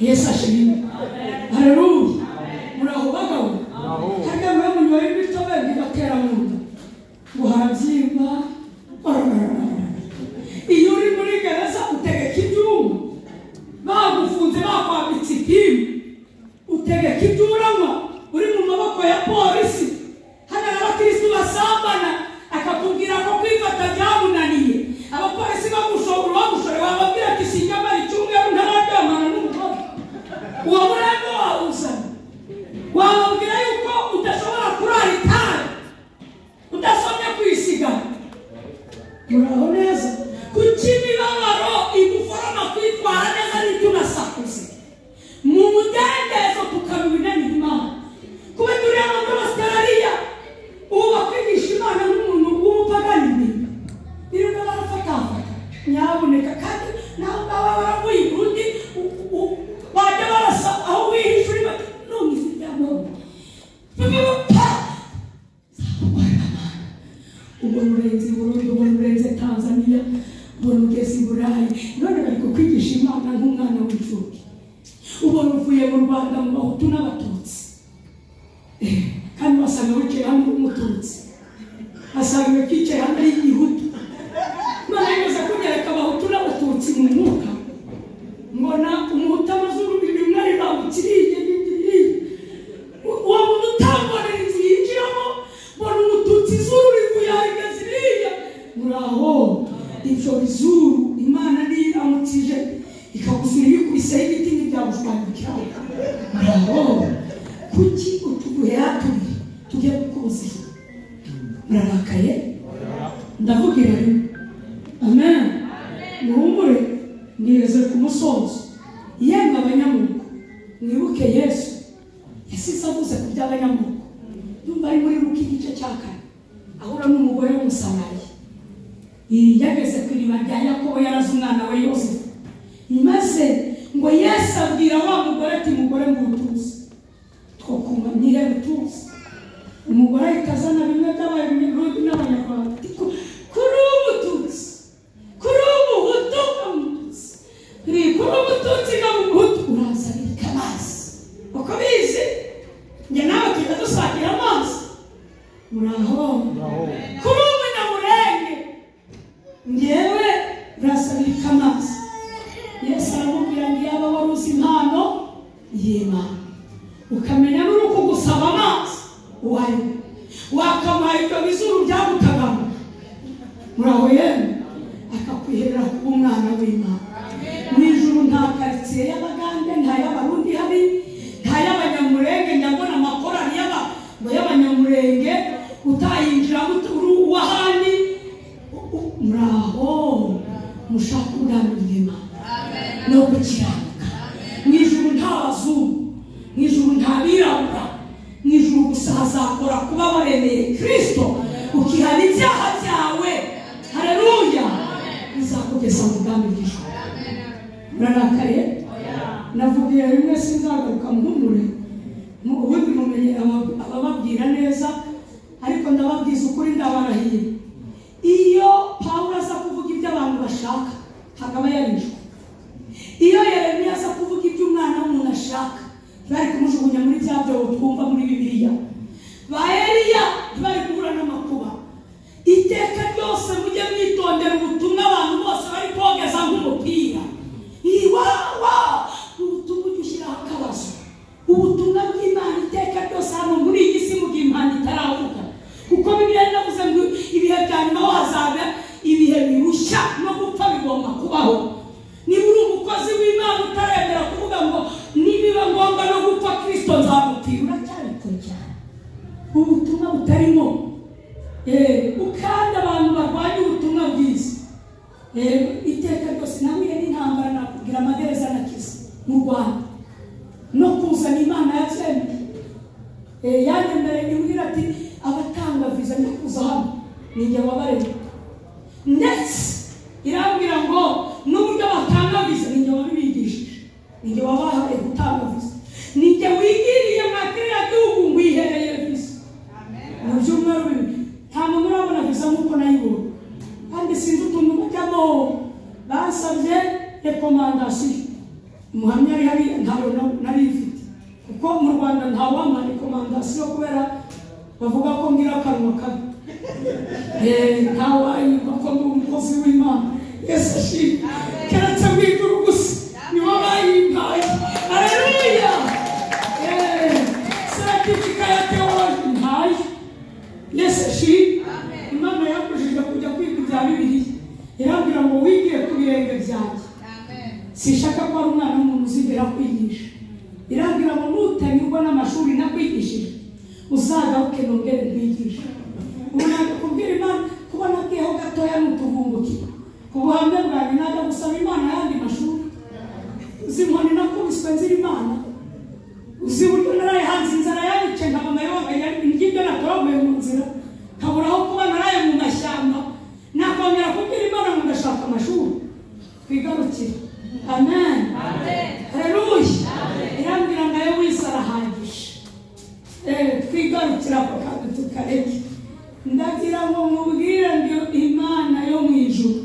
Yesu ashimwe. Haleluya. Muraho bagabo. Harya mwe munyoye imitobe bibatera mu nda ngo harabyimba. Iyo uri muri gereza utegeka ibyuma, bagufunze bakwambitse ipingu, utegeka ibyo uranywa uri mu maboko ya polisi. Hano abakirisitu basambana akakubwira ko kwifata byamunaniye. Abapolisi bagushore wababwira ati sinjyamara icyumweru ntararyamana n'umugore. Uwo murengo wawuzana, wababwira yuko udashobora kurara itabi udasomye kwisiga. Muraho neza. Kuki imibabaro iguforoma kwitwara neza ntitunasakuze mu mudendezo tukabibinanira Imana? Kuba turi hano muri Australia ubu bakwigisha Imana nk'umuntu w'umupagani, birirwa barafatafata nyabuneka. Kandi naho ngaho baravuye i Burundi bajya barasa aho wihisha uri bati none ijwi rya Mungu pa ubona urenze Burundi, ubona urenze Tanzania, ubona ugeze i Burayi, none bari kukwigisha Imana nk'umwana w'imfubyi. Ubona uvuye mu Rwanda mu Bahutu n'Abatutsi, kandi wasanga wicaye hano uri asanga wicaye hano ari Igihutu. Imana yigeze kunyereka Abahutu n'Abatutsi mu mwuka, mbona umuhutu amazuru rimwe rirambutse iriya n'irindi, uwo muntu utambonera inzu yinjiramo, mbona umututsi izuru rivuye harigeze iriya. Muraho, ibyo bizuru Imana niyiramukije ikagusura ibikubiseho ibiti ntibyagushwanyukiraho. Muraho, kuki utuguhera tubiri tugiye kukubuza ijuru? Murarakaye? Ndavugira rimwe. Amen. Muhumure, ngeze ku musozo. Yemwe abanyamuko, mwibuke Yesu yasize avuze ku by'abanyamuko. Ndumva ari muri Luka igice cya 4, ahura n'umugore w'Umusamariya. Yageze ku iriba rya Yakobo yaraze umwana we Yosefu. Maze ngo Yesu abwira wa mugore ati mugore ngo utuze, twokuma nyihere utuze. Umugore ahita azana bimwe by'Abarundi n'Abanyarwanda, kuri umututsi, kuri umuhutu n'umututsi, kuri umututsi n'umuhutu, uraza bika amazi. Uko bizi njye nawe tujya dusangira amazi. Muraho, kuri umunyamurenge njyewe urasabika amazi. Yesu aramubwira ngo yaba wari uzi impano y'Imana, ukamenya n'uri kugusaba amazi uwayo, wakamuha ibyo bizuru byagutagamo. Muraho yemwe, akakwiherera kuba umwana w'Imana. Mu ijuru nta karitsiye y'Abagande, nta y'Abarundi hari, nta y'Abanyamurenge. Ndabona amakorali y'Abanyamurenge utayinjiramo uri uw'ahandi. Muraho, mushaka ubwami bw'Imana no gukiranuka. Mu ijuru nta bazungu, mu ijuru nta birabura, mu ijuru gusa hazakora kuba waremeye Kristo ukihana ibyaha byawe. Haleluya, bizakugeza mu bwami bw'ijuru. Murarakaye? Navugiye rimwe sinzagaruka muhumure. Ubundi mumenye abababwira neza, ariko Ubutumwa bw'Imana iteka ryose hano muri iyi si mu gihe Imana itaravuga, kuko Bibiliya yaravuze ngo ibihe bya nyuma ho hazaba ibihe birushya no gupfa bigomba kubaho. Niba uri umukozi w'Imana utaremera kuvuga ngo nibiba ngombwa no gupfa Kristo nzamupfira, uracyari kure cyane. Ubutumwa butarimo ukanda abantu barwanya ubutumwa bwiza iteka ryose. Nahuye n'intambara, nakubwira amagereza nakize mu Rwanda no kuzana Imana yabyemeye. Yanyemereye imbwira ati abatanga viza njya kuza hano ninjye wabareba, ndetse irambwira ngo n'uburyo batanga viza ninjye wabibigishije, ninjye wabahaye gutanga viza, ninjye wigiriye mwa kiriya gihugu ngwihereye viza. Mu byumweru bibiri nta muntu urabona viza nk'uko nayibonye, kandi sinzi utuntu bajyamo. Bansabye rekomandasiyo, umuhamya ari hariya ntawe nari ifite, kuko mu Rwanda ntawampa rekomandasiyo kubera bavuga ko ngira akanwa kabi. Ntawayumva ko ndi umukozi w'Imana. Yesu ashimwe, keretse mu ijuru gusa nibo bayimpaye. Haleluya! Seritifika ya teoloji ntayo. Yesu ashimwe. Imana yakujije kujya kwiga ibya Bibiliya, irambwira ngo wigiye ku birenge byanjye. Sinshaka ko ari umwana w'umuntu uzigera kwigisha. Irambwira ngo nutanyurwa n'amashuri nakwigishije uzagaruke nongere nkwigishe. Ubu nakubwira Imana kuba nabwiyeho gatoya n'utuvumbukira ku buhamya bwanjye, najya gusaba Imana ayandi mashuri. Uzi inkoni nakubiswe nzira Imana, uzi uburyo naraye hanze inzara yanyice nkaba amayoga ngibyo natoraguye mu nzira, nkabura aho kuba naraye mu mashyamba. Nakongera kubwira Imana ngo ndashaka amashuri. Twigarukire. Amen. Haleluya. Irambwira ngo ayo wese arahagije. Twigarukira ako kantu tukareke. Ndagira ngo mubwire ngo Imana yo mu ijuru,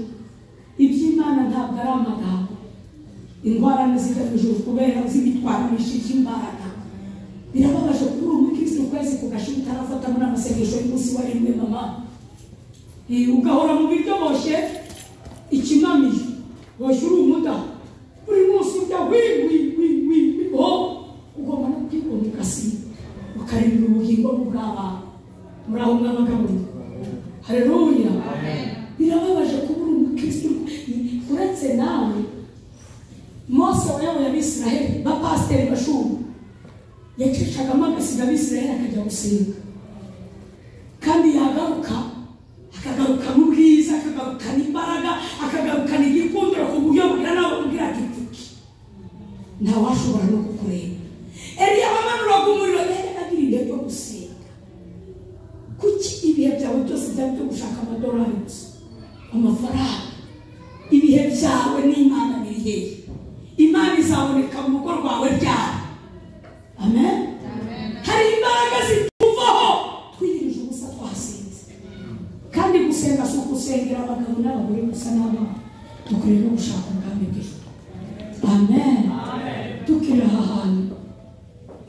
iby'Imana ntabwo ari amagambo. Indwara ntizijya mu ijuru kubera zibitwarishije imbaraga. Birababaje kuba uri umukristo ukwezi kugashira utarafata muri amasengesho y'umunsi wa rimwe mama. Ugahora mu biryo boshye ikimamiyo, boshye uri umudaho buri munsi urya wi wi wi wi wi, ugomba no kwigomwa ugasiba ukarindira ubugingo bw'abantu. Muri aho mwabagaburiye. Haleluya. Birababaje kuba uri umukristo uretse nawe. Mose wayoboye Abisiraheli, bapasiteri bashumba, yacishagamo agasiga Abisiraheli akajya gusenga, kandi yagaruka akagarukana ubwiza, akagarukana imbaraga, akagarukana igikundiro ku buryo bwira nawe ubwira ati pfuki ntawashobora no kukureba. Eliya wamanuraga umuriro yari agira ibihe byo gusenga. Kuki ibihe byawe byose byaba byo gushaka amadolari gusa, amafaranga? Ibihe byawe n'Imana biri hehe? Imana izaboneka mu rugo rwawe ryari? Amen. Hari imbaraga zituvaho twiyirije ubusa twasenze. Kandi gusenga si ugusengera abagabo n'abagore gusa n'abana, dukwiriye no gushaka ubwami bw'ijuru. Amen. Tukiri aha hantu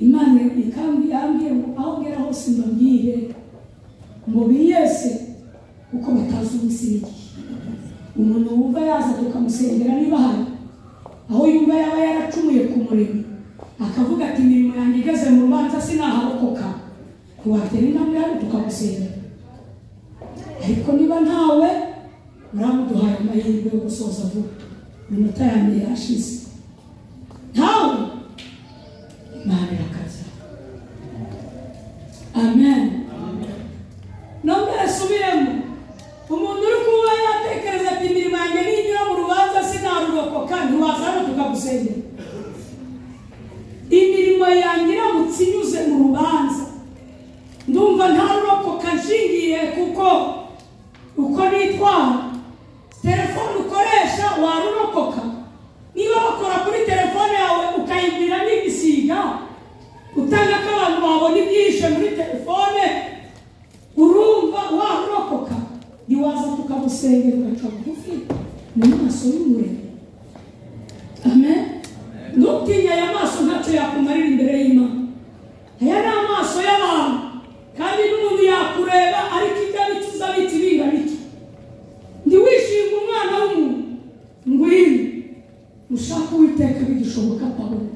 Imana yambwiye ngo aho ngera hose mbabwire ngo biyese kuko batazi umunsi n'igihe. Umuntu wumva yaza tukamusengera niba ahari, aho yumva yaba yaracumuye ku murimo akavuga ati imirimo yanjye igeze mu rubanza sinaharokoka, ntiwatera intambwe hano tukamusengera. Ariko niba ntawe, muramuduhaye amahirwe yo gusoza vuba, iminota yanjye yashize. Ntawe, Imana irakaza. Amen. Nongere subiremo. Umuntu uri kuba yatekereza ati imirimo yanjye ninyura mu rubanza sinarurokoka, ntiwaza hano tukagusengera. Imirimo yanjye iramutse inyuze mu rubanza ndumva ntarurokoka nshingiye kuko uko nitwara. Telefone ukoresha warurokoka? Niba bakora kuri telefone yawe ukayibwira n'igisiga, utanga ko abantu babona ibyishe muri telefone, urumva warurokoka? Ntiwaza tukamusengera ugaca bugufi mu maso y'umuremyi. Amen. Ntutinye aya maso, ntacyo yakumarira imbere y'Imana. Aya ni amaso y'abantu, kandi n'umuntu yakureba ariko ibyo abicuza biti bingana iki. Ntiwishinga umwana w'umuntu, ngwino ushaka Uwiteka bigishoboka Pawulo.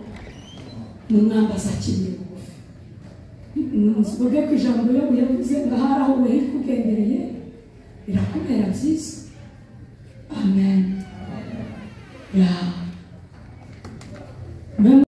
N'umwambaza akiriye bugufi. Nuvuge ku ijambo yo yavuze ngo ahari aho ubuhe kugendereye birakubera byiza. Amen. Ya.